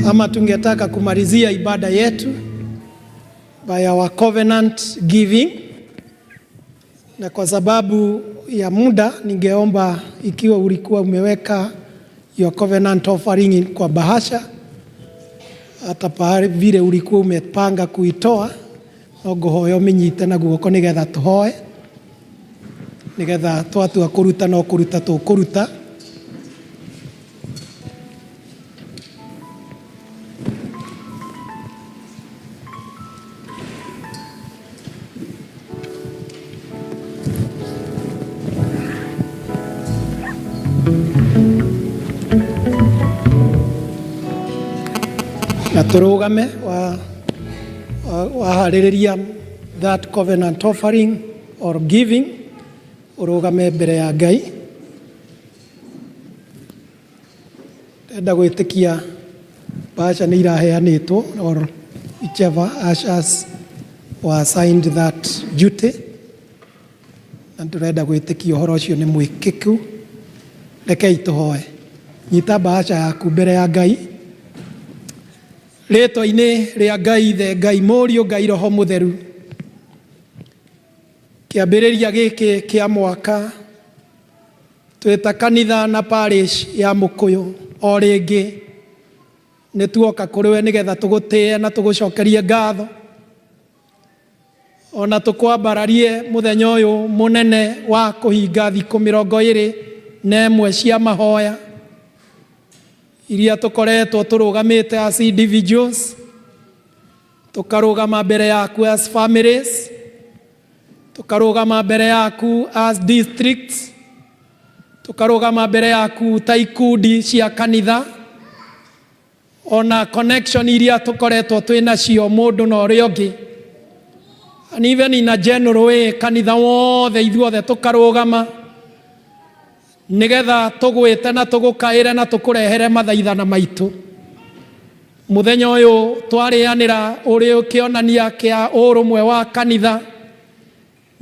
ama tungetaka kumalizia ibada yetu by our covenant giving, na kwa sababu ya muda ningeomba ikiwa ulikuwa umeweka your covenant offering kwa bahasha, hata pahali vile ulikuwa umepanga kuitoa, no ngũhoya ũmĩnyite na guoko nĩgetha tũhoe, nĩgetha twatua kũruta no kũruta tũkũruta. Na tũrũgame waharĩrĩria that covenant offering or giving, ũrũgame mbere ya Ngai. Ndenda gwĩtĩkia bahasha nĩ iraheanĩtwo or whichever ushers were assigned that duty, na ndĩrenda gwĩtĩkia ũhoro ũcio nĩ mwĩkĩku. Rekei tũhoe. Nyita bahasha yaku mbere ya Ngai. Rĩtwa-inĩ rĩa Ngai Ithe, Ngai Mũriũ, Ngai Roho Mũtheru, kĩambĩrĩria gĩkĩ kĩa mwaka twĩta kanitha na parish ya Mũkũyũ, o rĩngĩ nĩ tuoka kũrĩ we nĩgetha tũgũtĩe na tũgũcokerie ngatho, ona tũkwambararie mũthenya ũyũ mũnene wa kũhinga thikũ 21 cia mahoya iria tũkoretwo tũrũgamĩte as individuals, tũkarũgama mbere yaku as families, tũkarũgama mbere yaku as districts, tũkarũgama mbere yaku ta ikundi cia kanitha, ona connection iria tũkoretwo twĩ nacio mũndũ na ũrĩa ũngĩ, and even in a general way, kanitha wothe, ithuothe tũkarũgama nĩgetha tũgwĩte na tũgũkaĩre na tũkũrehere mathaithana maitũ. Mũthenya ũyũ twarĩanĩra ũrĩ kĩonania kĩa ũrũmwe wa kanitha,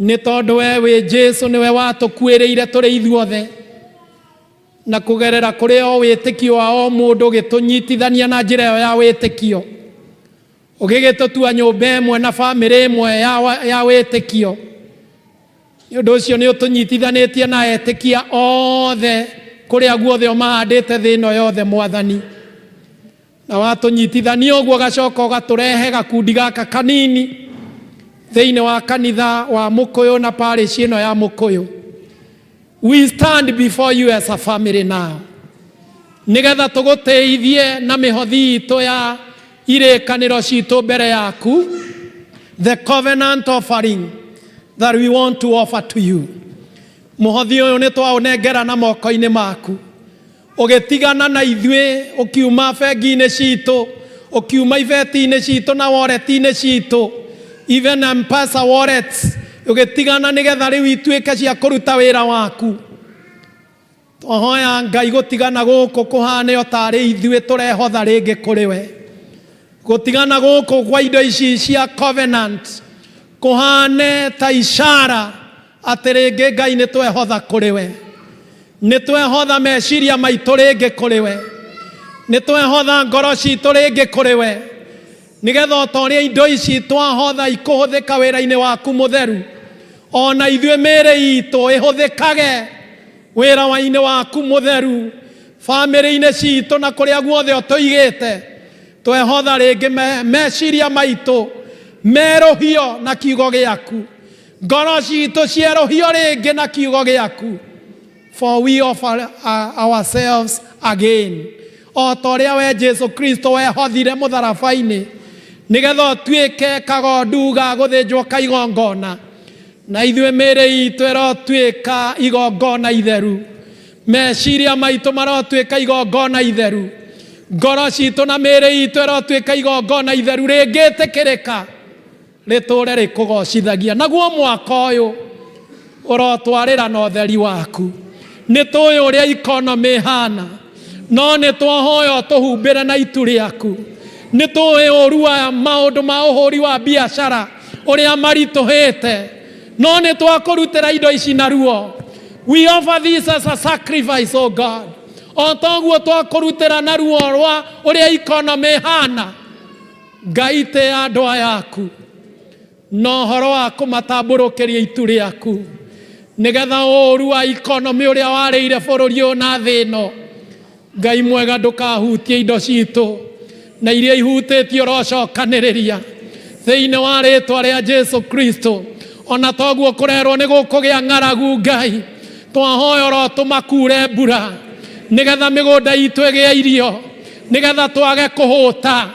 nĩ tondũ we wĩ Jesu nĩwe watũkuĩrĩire tũrĩ ithuothe, na kũgerera kũrĩ o wĩtĩkio wa o mũndũ ũgĩtũnyitithania na njĩra ĩyo ya wĩtĩkio, ũgĩgĩtũtua nyũmba ĩmwe na bamĩrĩ ĩmwe ya wĩtĩkio. Nĩ ũndũ ũcio nĩ ũtũnyitithanĩtie na etĩkia othe kũrĩa guothe ũmahandĩte thĩ ĩno yothe, Mwathani. Na watũnyitithania ũguo, ũgacoka ũgatũrehe gakundi gaka kanini thĩinĩ wa kanitha wa Mũkũyũ na parish ĩno ya Mũkũyũ. We stand before you as a family now nĩgetha tũgũtĩithie na mĩhothi itũ ya irĩkanĩro citũ mbere yaku, the covenant offering that we want to offer to you. Mũhothi ũyũ nĩ twaũnengera na moko-inĩ maku, ũgĩtigana na ithuĩ, ũkiuma bengi-inĩ citũ, ũkiuma ibeti-inĩ citũ na wallet-inĩ citũ, even M-Pesa wallets, ũgĩtigana nĩgetha rĩu ituĩke cia kũruta wĩra waku. Twahoya Ngai gũtigana gũkũ kũhane o tarĩ ithuĩ tũrehotha rĩngĩ kũrĩ we. Gũtigana gũkũ kwa indo ici cia covenant kũhane ta ishara atĩ rĩngĩ Ngai nĩ twehotha kũrĩ we, nĩ twehotha meciria maitũ rĩngĩ kũrĩ we, nĩ twehotha ngoro citũ rĩngĩ kũrĩ we, nĩgetha o ta ũrĩa indo ici twahotha ikũhũthĩka wĩra-inĩ waku mũtheru, ona ithuĩ mĩĩrĩ itũ ĩhũthĩkage wĩra-inĩ waku mũtheru, bamĩrĩ-inĩ citũ na kũrĩa guothe ũtũigĩte. Twehotha rĩngĩ meciria maitũ merũhio na kiugo gĩaku, ngoro citũ cierũhio rĩngĩ na kiugo gĩaku, for we offer ourselves again o ta ũrĩa we Jesu Kristo wehothire mũtharaba-inĩ nĩgetha ũtuĩke kagondu ga gũthĩnjwo ka igongona, na ithuĩ mĩĩrĩ itũ ĩrotuĩka igongona itheru, meciria maitũ marotuĩka igongona itheru, ngoro citũ na mĩĩrĩ itũ ĩrotuĩka igongona itheru rĩngĩtĩkĩrĩka, rĩtũre rĩkũgocithagia. Naguo mwaka ũyũ ũrotwarĩra na ũtheri waku. Nĩ tũĩ ũrĩa economy ĩhana, no nĩ twahoya ũtũhumbĩre na itu rĩaku. Nĩ tũĩ ũru wa maũndũ ma ũhũri wa biacara ũrĩa maritũhĩte, no nĩ twakũrutĩra indo ici naruo. We offer this as a sacrifice, oh God. O toguo twakũrutĩra na ruo rwa ũrĩa economy ĩhana, Ngai tĩ andũ aya aku na ũhoro wa kũmatambũrũkĩria itu rĩaku, nĩgetha ũũru wa economy ũrĩa warĩire bũrũri ũyũ na thĩ ĩno, Ngai mwega, ndũkahutie indo citũ, na iria ihutĩtio ũrocokanĩrĩria thĩinĩ wa rĩtwa rĩa Jesu Kristo. Ona toguo kũrerwo nĩ gũkũgĩa ng'aragu, Ngai twahoya ũrotũma kure mbura, nĩgetha mĩgũnda itũ ĩgĩe irio, nĩgetha twage kũhũta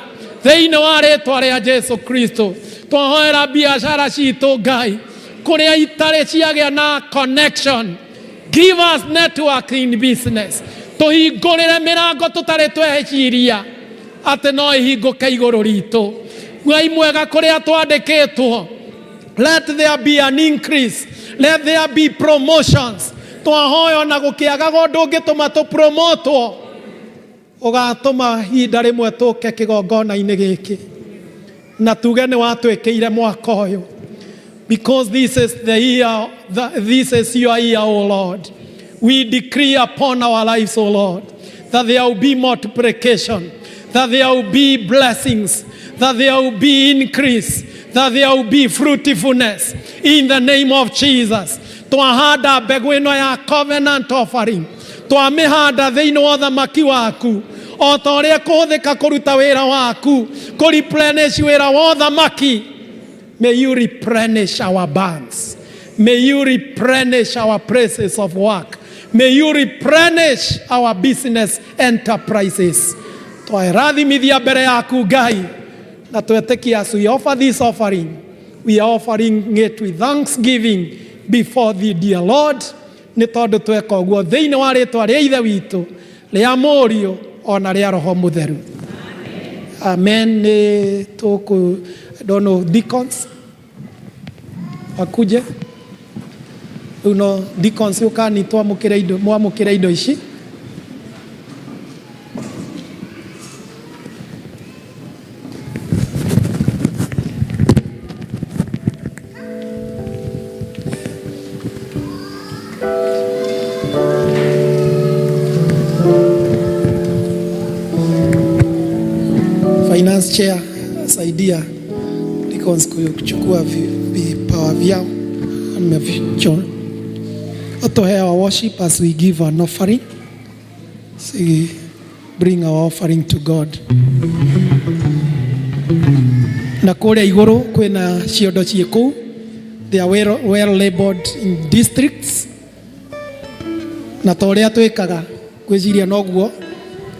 thĩinĩ wa rĩtwa rĩa Jesu Kristo. Twahoera biacara citũ, Ngai, kũrĩa itarĩ ciagĩa na connection, give us network in business. Tũhingũrĩre mĩrango tũtarĩ tweciria atĩ no ĩhingũke igũrũ ritũ. Ngai mwega, kũrĩa twandĩkĩtwo, let there be an increase, let there be promotions. Twahoya ona gũkĩagaga ũndũ ũngĩtũma tũpromotwo, ũgatũma ihinda rĩmwe tũke kĩgongona-inĩ gĩkĩ na tuge nĩ watwĩkĩire mwaka ũyũ, because this is the year, this is your year, O Lord. We decree upon our lives, O Lord, that there will be multiplication, that there will be blessings, that there will be increase, that there will be fruitfulness in the name of Jesus. Twahanda mbegũ ĩno ya covenant offering, twamĩhanda thĩinĩ wa ũthamaki waku, o ta ũrĩa kũhũthĩka kũruta wĩra waku, kũ replenish wĩra wa ũthamaki. May you replenish our barns. May you replenish our places of work. May you replenish our business enterprises. Twarathimithia mbere yaku, Ngai, na twetĩkia as we offer this offering, we are offering it with thanksgiving before thee, dear Lord, nĩ tondũ tweka ũguo thĩinĩ wa rĩtwa rĩa Ithe witũ, rĩa Mũriũ, ona rĩa Roho Mũtheru. Amen. Nĩ tũkũ, I don't know, deacons wakuje rĩu, no deacons ũkani twamũkĩre indo, mwamũkĩre indo ici. Finance chair, saidia deacons kuchukua vipawa vyao ama vicho. Otohe our worship as we give an offering. See, bring our offering to God. Na kũrĩa igũrũ kwĩna ciondo ciĩ kũu. They are well labeled in districts. Na ta ũrĩa twĩkaga, ngwĩciria noguo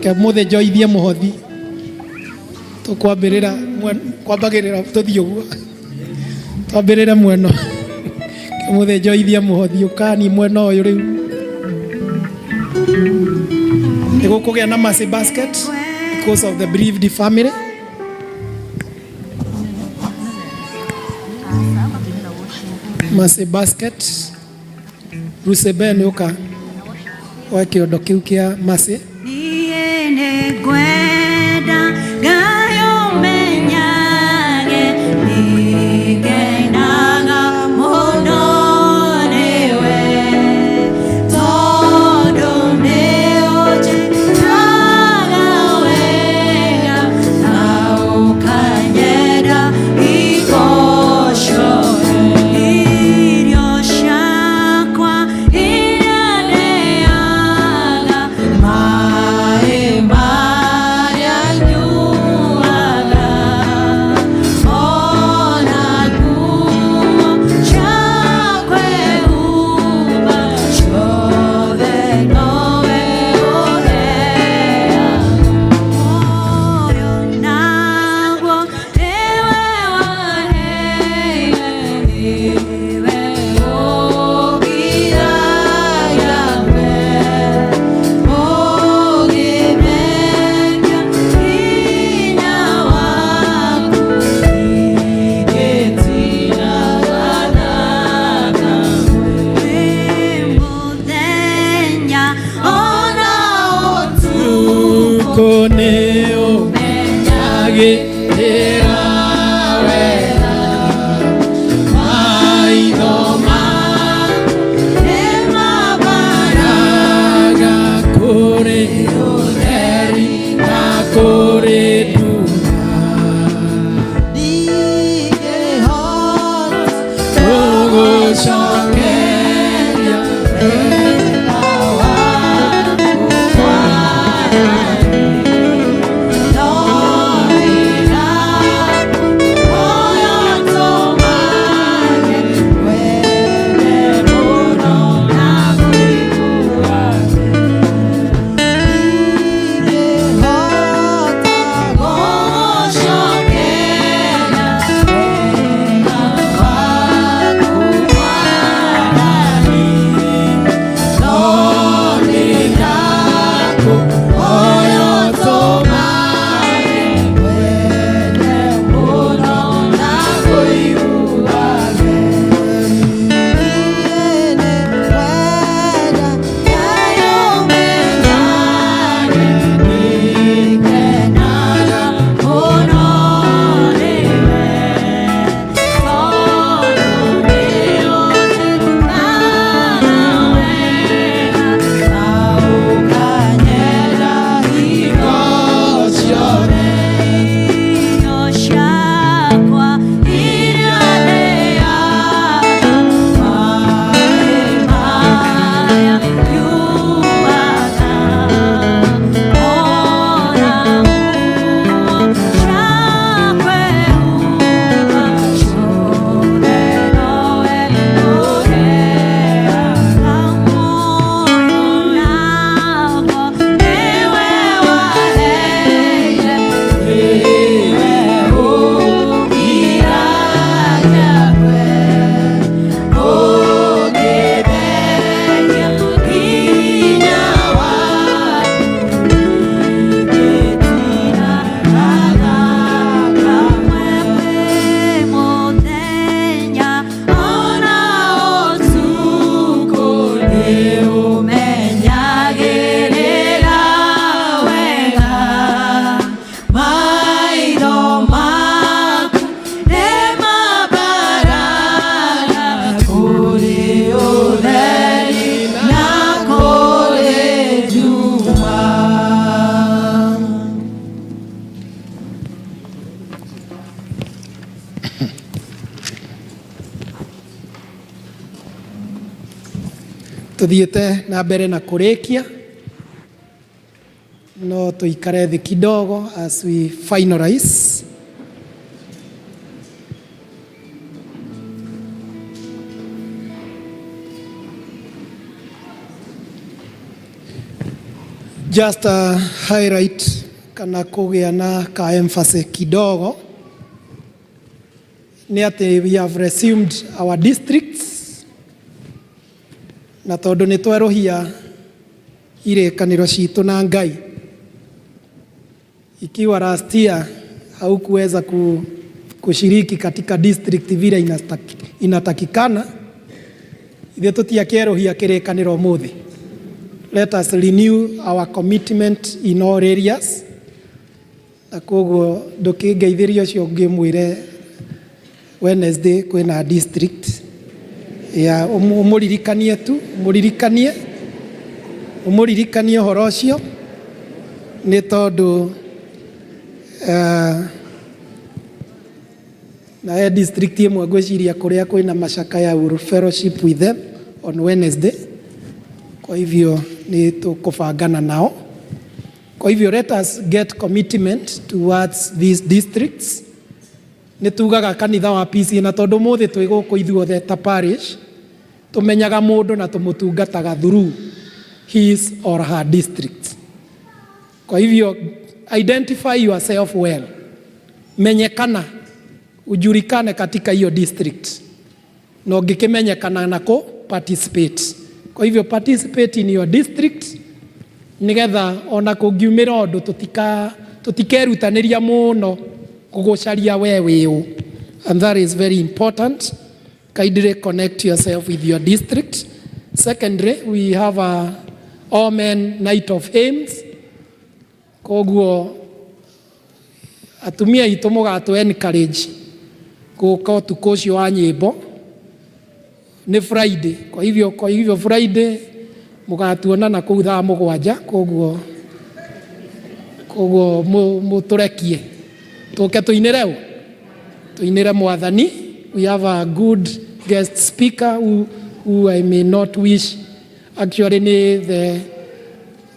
ke mũthĩ njoithie mũhothi, tũkwambĩrĩra kwambagĩrĩra tũthiĩ ũguo, twambĩrĩre mwena ke mũthĩ njoithie mũhothi ũkani mwena ũyũ. Rĩu nĩ gũkũgĩa na mercy basket because of the bereaved family. Mercy basket, Ruseben, ũka oe kĩondo kĩu kĩa mercy. Niĩ nĩngwenda Ngai ũmenyage nĩngenaga mũno nĩwe, tondũ nĩũnjĩkaga wega na ũkanyenda igocwo. Irio ciakwa iria ndĩaga, maĩ marĩa nyuaga, ona nguo cia kwĩhumba, ciothe nowe ũheaga. Muoyo naguo nĩwe waheire, nĩwe ũngiragia ũngĩmeria hinya waku, ingĩtinaga wĩ mũthenya ona ũtukũ. Nĩ ũmenyagĩrĩra wega maitho nĩmabara maga kũrĩ Tuthiĩte na mbere na kũrĩkia, no tũikare thĩ kidogo as we finalize. Just a highlight kana kũgĩa na ka emphasis kidogo nĩ atĩ we have resumed our districts, na tondũ nĩ twerũhia irĩkanĩro citũ na Ngai, ikiwa last year haukuweza kushiriki katika district vile inatakikana, ithuĩ tũtiakĩerũhia kĩrĩkanĩro ũmũthĩ. Let us renew our commitment in all areas, na koguo ndũkĩngeithĩria ũcio ũngĩ mwĩre Wednesday kwĩna district ya ũmũririkanie tu, ũmũririkanie ũhoro ũcio, nĩ tondũ na he district ĩmwe ngwĩciria kũrĩa kwĩna macakaya will fellowship with them on Wednesday. Kwa hivyo nĩ tũkũbangana nao. Kwa hivyo let us get commitment towards these districts. Nĩ tugaga kanitha wa PCEA, na tondũ mũthĩ twĩ gũkũ ithuothe ta parish, tũmenyaga mũndũ na tũmũtungataga through his or her district. Kwa hivyo identify yourself well, menyekana, ujulikane katika hiyo district, na ũngĩkĩmenyekana nako participate. Kwa hivyo participate in your district, nigetha ona kũngiumĩra ũndũ tũtikerutanĩria mũno gũgũcaria we wĩũ, and that is very important. Kindly connect yourself with your district. Secondly, we have a all men night of hymns. Koguo atumia aitũ mũgatũ encourage gũka ũtukũ ũcio wa nyĩmbo nĩ Friday. Kwa hivyo Friday mũgatuona na kũu thaa 7. Koguo mũtũrekie tũke tũinĩre ũ tũinĩre Mwathani. We have a good guest speaker who I may not wish, actually ni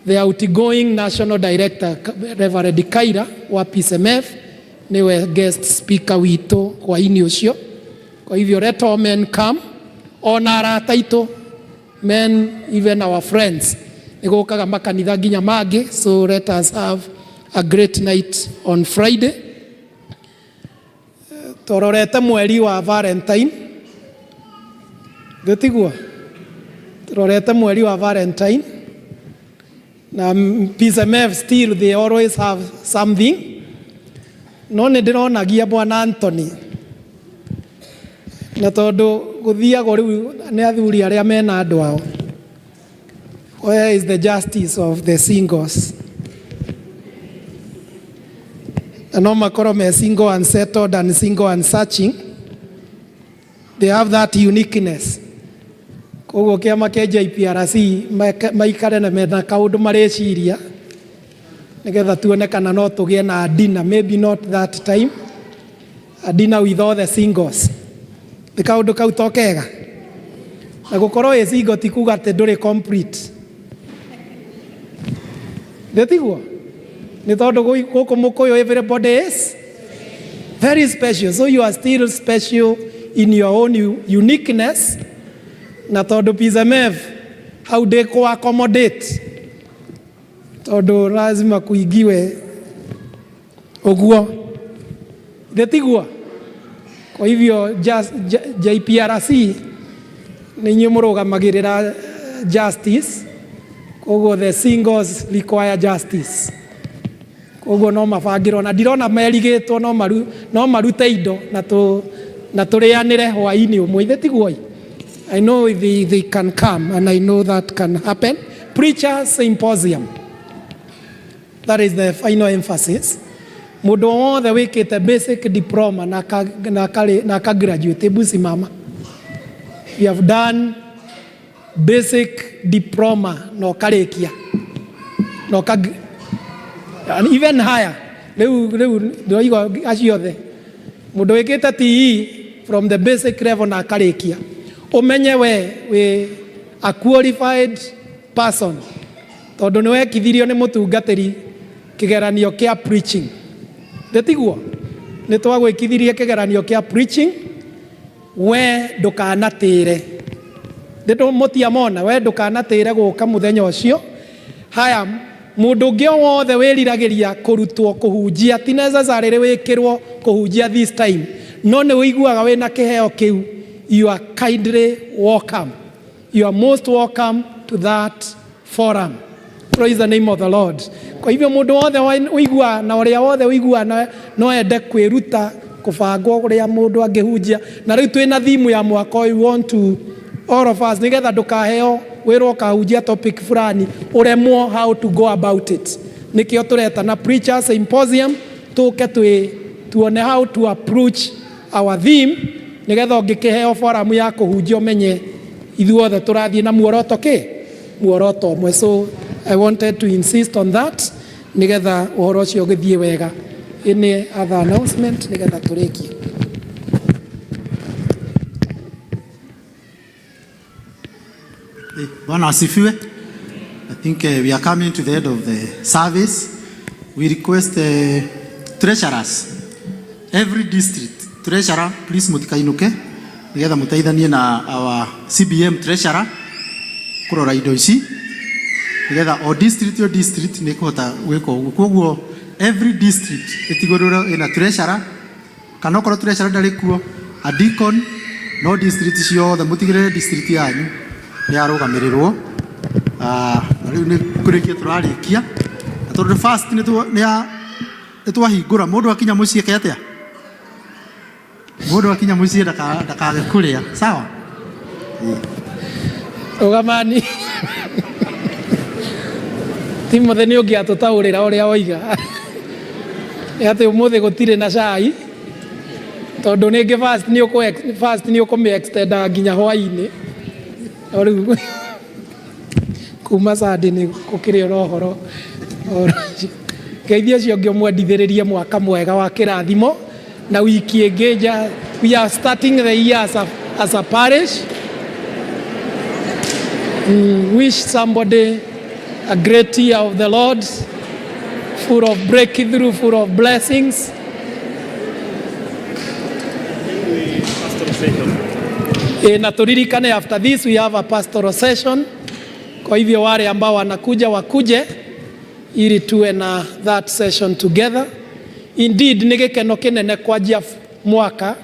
the outgoing national director, Reverend Kaira wa PCMF, niwe guest speaker witũ hwainĩ ũcio. Kwa hivyo let all men come, ona arata aitũ men, even our friends nĩ gũkaga makanitha nginya mangĩ. So let us have a great night on Friday. Tũrorete mweri wa Valentine, gĩtiguo tũrorete mweri wa Valentine, na PCMF still they always have something. No nĩ ndĩronagia bwana Anthony, na tondũ gũthiagwo rĩu nĩ athuri arĩa mena andũ ao, where is the justice of the singles? Na no makorwo me single and settled and single and searching, they have that uniqueness. Koguo kĩama kĩa JPRC maikare na metha kaũndũ marĩciria nĩgetha tuone kana no tũgĩe na dinner, maybe not that time, a dinner with all the singles. Nĩ kaũndũ kau to kega, na gũkorwo wĩ single ti kuga atĩ ndũrĩ complete, ndĩtiguo? Nĩ tondũ gũkũ mũkũyũ everybody is very special, so you are still special in your own uniqueness. Na tondũ PCMF hau ndĩkũ accommodate, tondũ lazima kuingiwe ũguo, ndĩtiguo? Kwa hivyo just, JPRC nĩ inyuĩ mũrũgamagĩrĩra justice, koguo the singles require justice. Koguo no mabangĩrwo, na ndirona merigĩtwo, no marute indo na tũrĩanĩre hwaĩ-inĩ ũmwe, ithe tiguo? I know they can come and I know that can happen. Preacher symposium, that is the final emphasis. Mũndũ wothe wĩkĩte basic diploma na aka graduate, hebu simama. You have done basic diploma na ũkarĩkia na ũka and even higher, rĩu ndĩraigua acio othe, mũndũ wĩkĩte TE from the basic level na akarĩkia, ũmenye we wĩ A qualified person tondũ nĩ wekithirio nĩ mũtungatĩri kĩgeranio kĩa preaching, ndĩtiguo? Nĩ twagwĩkithirie kĩgeranio kĩa preaching. We ndũkanatĩre mũtiamona, we ndũkanatĩre gũka mũthenya ũcio. Haya, mũndũ ũngĩ o wothe wĩriragĩria kũrutwo kũhunjia, ti necessarily wĩkĩrwo kũhunjia this time, no nĩ ũiguaga wĩna kĩheo kĩu, you are kindly welcome, you are most welcome to that forum. Praise the name of the Lord. Kwa hivyo mũndũ wothe ũigua na ũrĩa wothe ũigua na no ende kwĩruta kũbangwo ũrĩa mũndũ angĩhunjia, na rĩu twĩna theme ya mwaka ũyũ, we want to all of us, nĩgetha ndũkaheo wĩrwo ũkahunjia topic fulani ũremwo how to go about it. Nĩkĩo tũretana preachers symposium, tũke twĩ tuone how to approach our theme, nĩgetha ũngĩkĩheo forum ya kũhunjia ũmenye ithuothe tũrathiĩ na muoroto kĩ muoroto ũmwe. So I wanted to insist on that nĩgetha ũhoro ũcio ũgĩthiĩ wega. Any other announcement nĩgetha tũrĩkie? Bwana asifiwe. I think we are coming to the end of the service. We request treasurers, every district treasurer, please mutikainuke nigetha muteithanie na our CBM treasurer kurora indo ici nigetha o district, o district nĩ kũhota gwĩka ũguo. Koguo every district ĩtigĩrĩrwo ĩna treasurer, kana okorwo treasurer ndarĩ kuo, a deacon, no district ciothe mũtigĩrĩre district yanyu nĩ yarũgamĩrĩrwo. Ah, na rĩu nĩ kũrĩkia tũrarĩkia, na tondũ first nĩ twahingũra, mũndũ akinya mũciĩ ke atĩa, mũndũ akinya mũciĩ ndakage kũrĩa, sawa? Rũgamani. Timothy, nĩ ũngĩatũtaũrĩra ũrĩa woiga nĩ atĩ ũmũthĩ gũtirĩ na cai, tondũ nĩngĩ fast nĩ ũkũmĩ extend nginya hwaĩ-inĩ. No rĩu kuma Sunday nĩ gũkĩrĩ ona ũhoro ũhoro ũcio. Ngeithia ũcio ũngĩ, ũmwendithĩrĩrie mwaka mwega wa kĩrathimo na wiki ĩngĩ nja. We are starting the year as a parish. Wish somebody a great year of the Lord, full of breakthrough, full of blessings. Na turirikane, after this we have a pastoral session. Kwa hivyo wale ambao wanakuja wakuje ili tuwe na that session together. Indeed, nĩ gĩkeno kĩnene kwanjia mwaka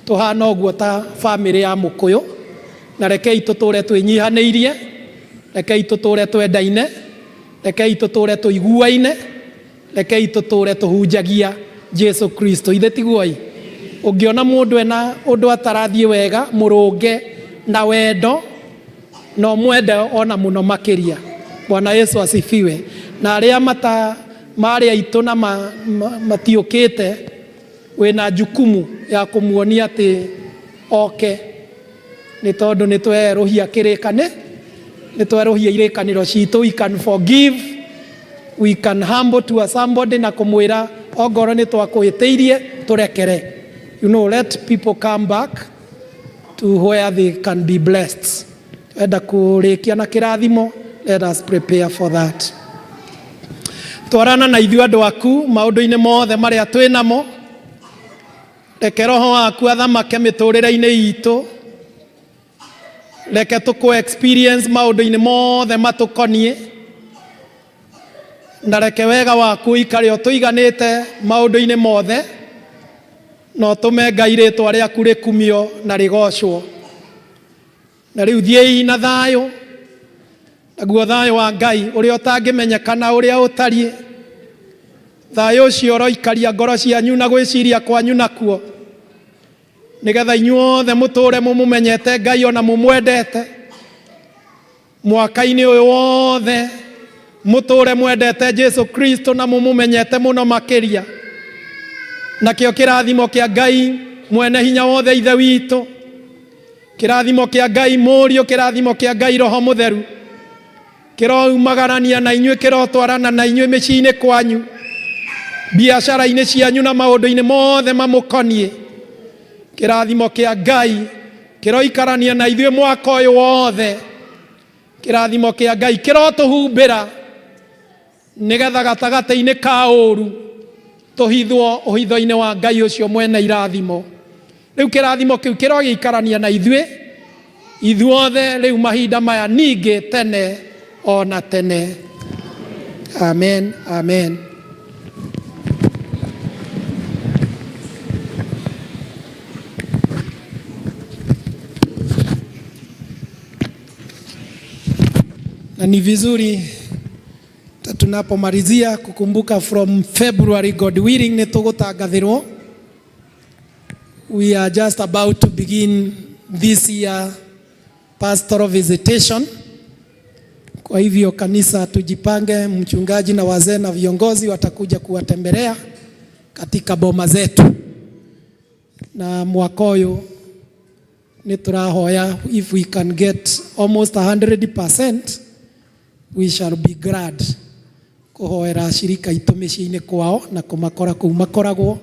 tũhana ũguo ta family ya Mũkũyũ, na rekei tũtũre twĩnyihanĩirie, rekei tũtũre twendaine, rekei tũtũre tũiguaine, rekei tũtũre tũhunjagia Jesu Kristo. Ithe tiguoi? Ũngĩona mũndũ ena ũndũ atarathiĩ wega, mũrũnge na wendo na ũmwende ona mũno makĩria. Bwana Yesu asifiwe. Na arĩa mata marĩ aitũ na matiũkĩte, wĩna jukumu ya kũmuonia atĩ oke, nĩ tondũ nĩ twerũhia kĩrĩkane, nĩ twerũhia irĩkanĩro citũ. We can forgive, we can humble to a somebody na kũmwĩra ongorwo nĩ twakũhĩtĩirie, tũrekere. Let people come back to where they can be blessed. Enda kũrĩkia na kĩrathimo, let us prepare for that. Twarana na ithuĩ andũ aku maũndũ-inĩ mothe marĩa twĩ namo. Reke roho waku athamake mĩtũrĩre-inĩ itũ. Reke tũkũ experience maũndũ-inĩ mothe matũkoniĩ, na reke wega waku ũikare ũtũiganĩte maũndũ-inĩ mothe, na ũtũme Ngai rĩtwa rĩaku rĩkumio na rĩgocwo. Na rĩu thiĩi na thayũ, naguo thayũ wa Ngai ũrĩa ũtangĩmenyekana ũrĩa ũtariĩ, thayũ ũcio ũroikaria ngoro cianyu na gwĩciria kwanyu nakuo, nĩgetha inyuothe mũtũre mũmũmenyete Ngai ona mũmwendete mwaka-inĩ ũyũ wothe, mũtũre mwendete Jesu Kristo na mũmũmenyete mũno makĩria. Nakĩo kĩrathimo kĩa Ngai mwene hinya wothe, Ithe witũ, kĩrathimo kĩa Ngai Mũriũ, kĩrathimo kĩa Ngai Roho Mũtheru kĩroumagarania na inyuĩ, kĩrotwarana na inyuĩ mĩciĩ-inĩ kwanyu, biacara-inĩ cianyu na maũndũ-inĩ mothe mamũkoniĩ. Kĩrathimo kĩa Ngai kĩroikarania na ithuĩ mwaka ũyũ wothe. Kĩrathimo kĩa Ngai kĩrotũhumbĩra nĩgetha gatagatĩ-inĩ ka ũru tũhithwo ũhitho-inĩ wa Ngai ũcio mwene irathimo. Rĩu kĩrathimo kĩu kĩrogĩikarania na ithuĩ ithuothe rĩu mahinda maya ningĩ tene ona tene. Amen, amen. Na ni vizuri tunapomalizia kukumbuka from February, God willing, nĩ tũgũtangathĩrwo. We are just about to begin this year pastoral visitation. Kwa hivyo kanisa tujipange, mchungaji na wazee na viongozi watakuja kuwatembelea katika boma zetu. Na mwaka ũyũ nĩ tũrahoya, if we can get almost 100%, we shall be glad kũhoera ashirika itũ mĩciĩ-inĩ kwao na kũmakora kũu makoragwo,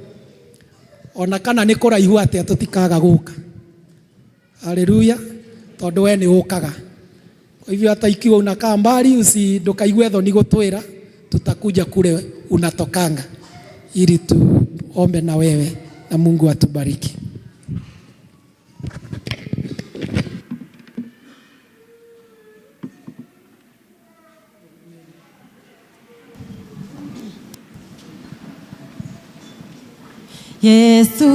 ona kana nĩ kũraihu atĩa, tũtikaga gũka. Haleluya, tondũ we nĩ ũkaga. Kwa hivyo hata ikiwa unakaa mbali, usi ndũkaigue thoni gũtwĩra, tutakuja kule unatokanga ili tuombe na wewe, na Mungu atubariki. Yesu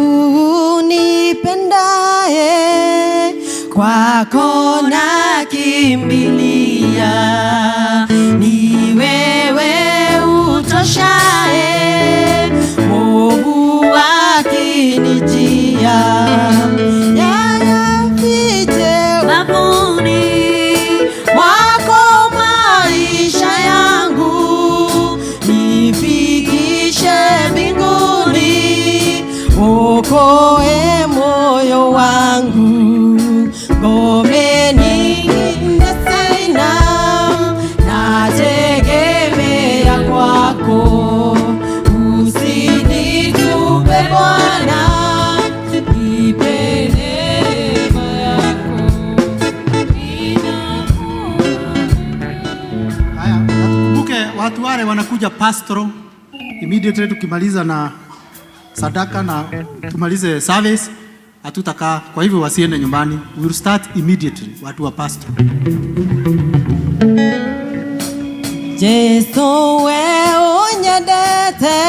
nipendaye, kwako nakimbilia, ni wewe utoshaye, mwovu akinijia, yayafiche ubavuni mwako maisha yangu, nifikishe mbinguni, okoe moyo wangu. Ngome nyingine sina, nategemea kwako, usinitupe Bwana, nipe neema yako. Haya, na tukumbuke watu wale wanakuja pastoral immediately tukimaliza na sadaka na tumalize service, hatutakaa. Kwa hivyo wasiende nyumbani, we will start immediately, watu wa pastoral. Jesu we unyendete,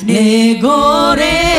nĩngũrĩra.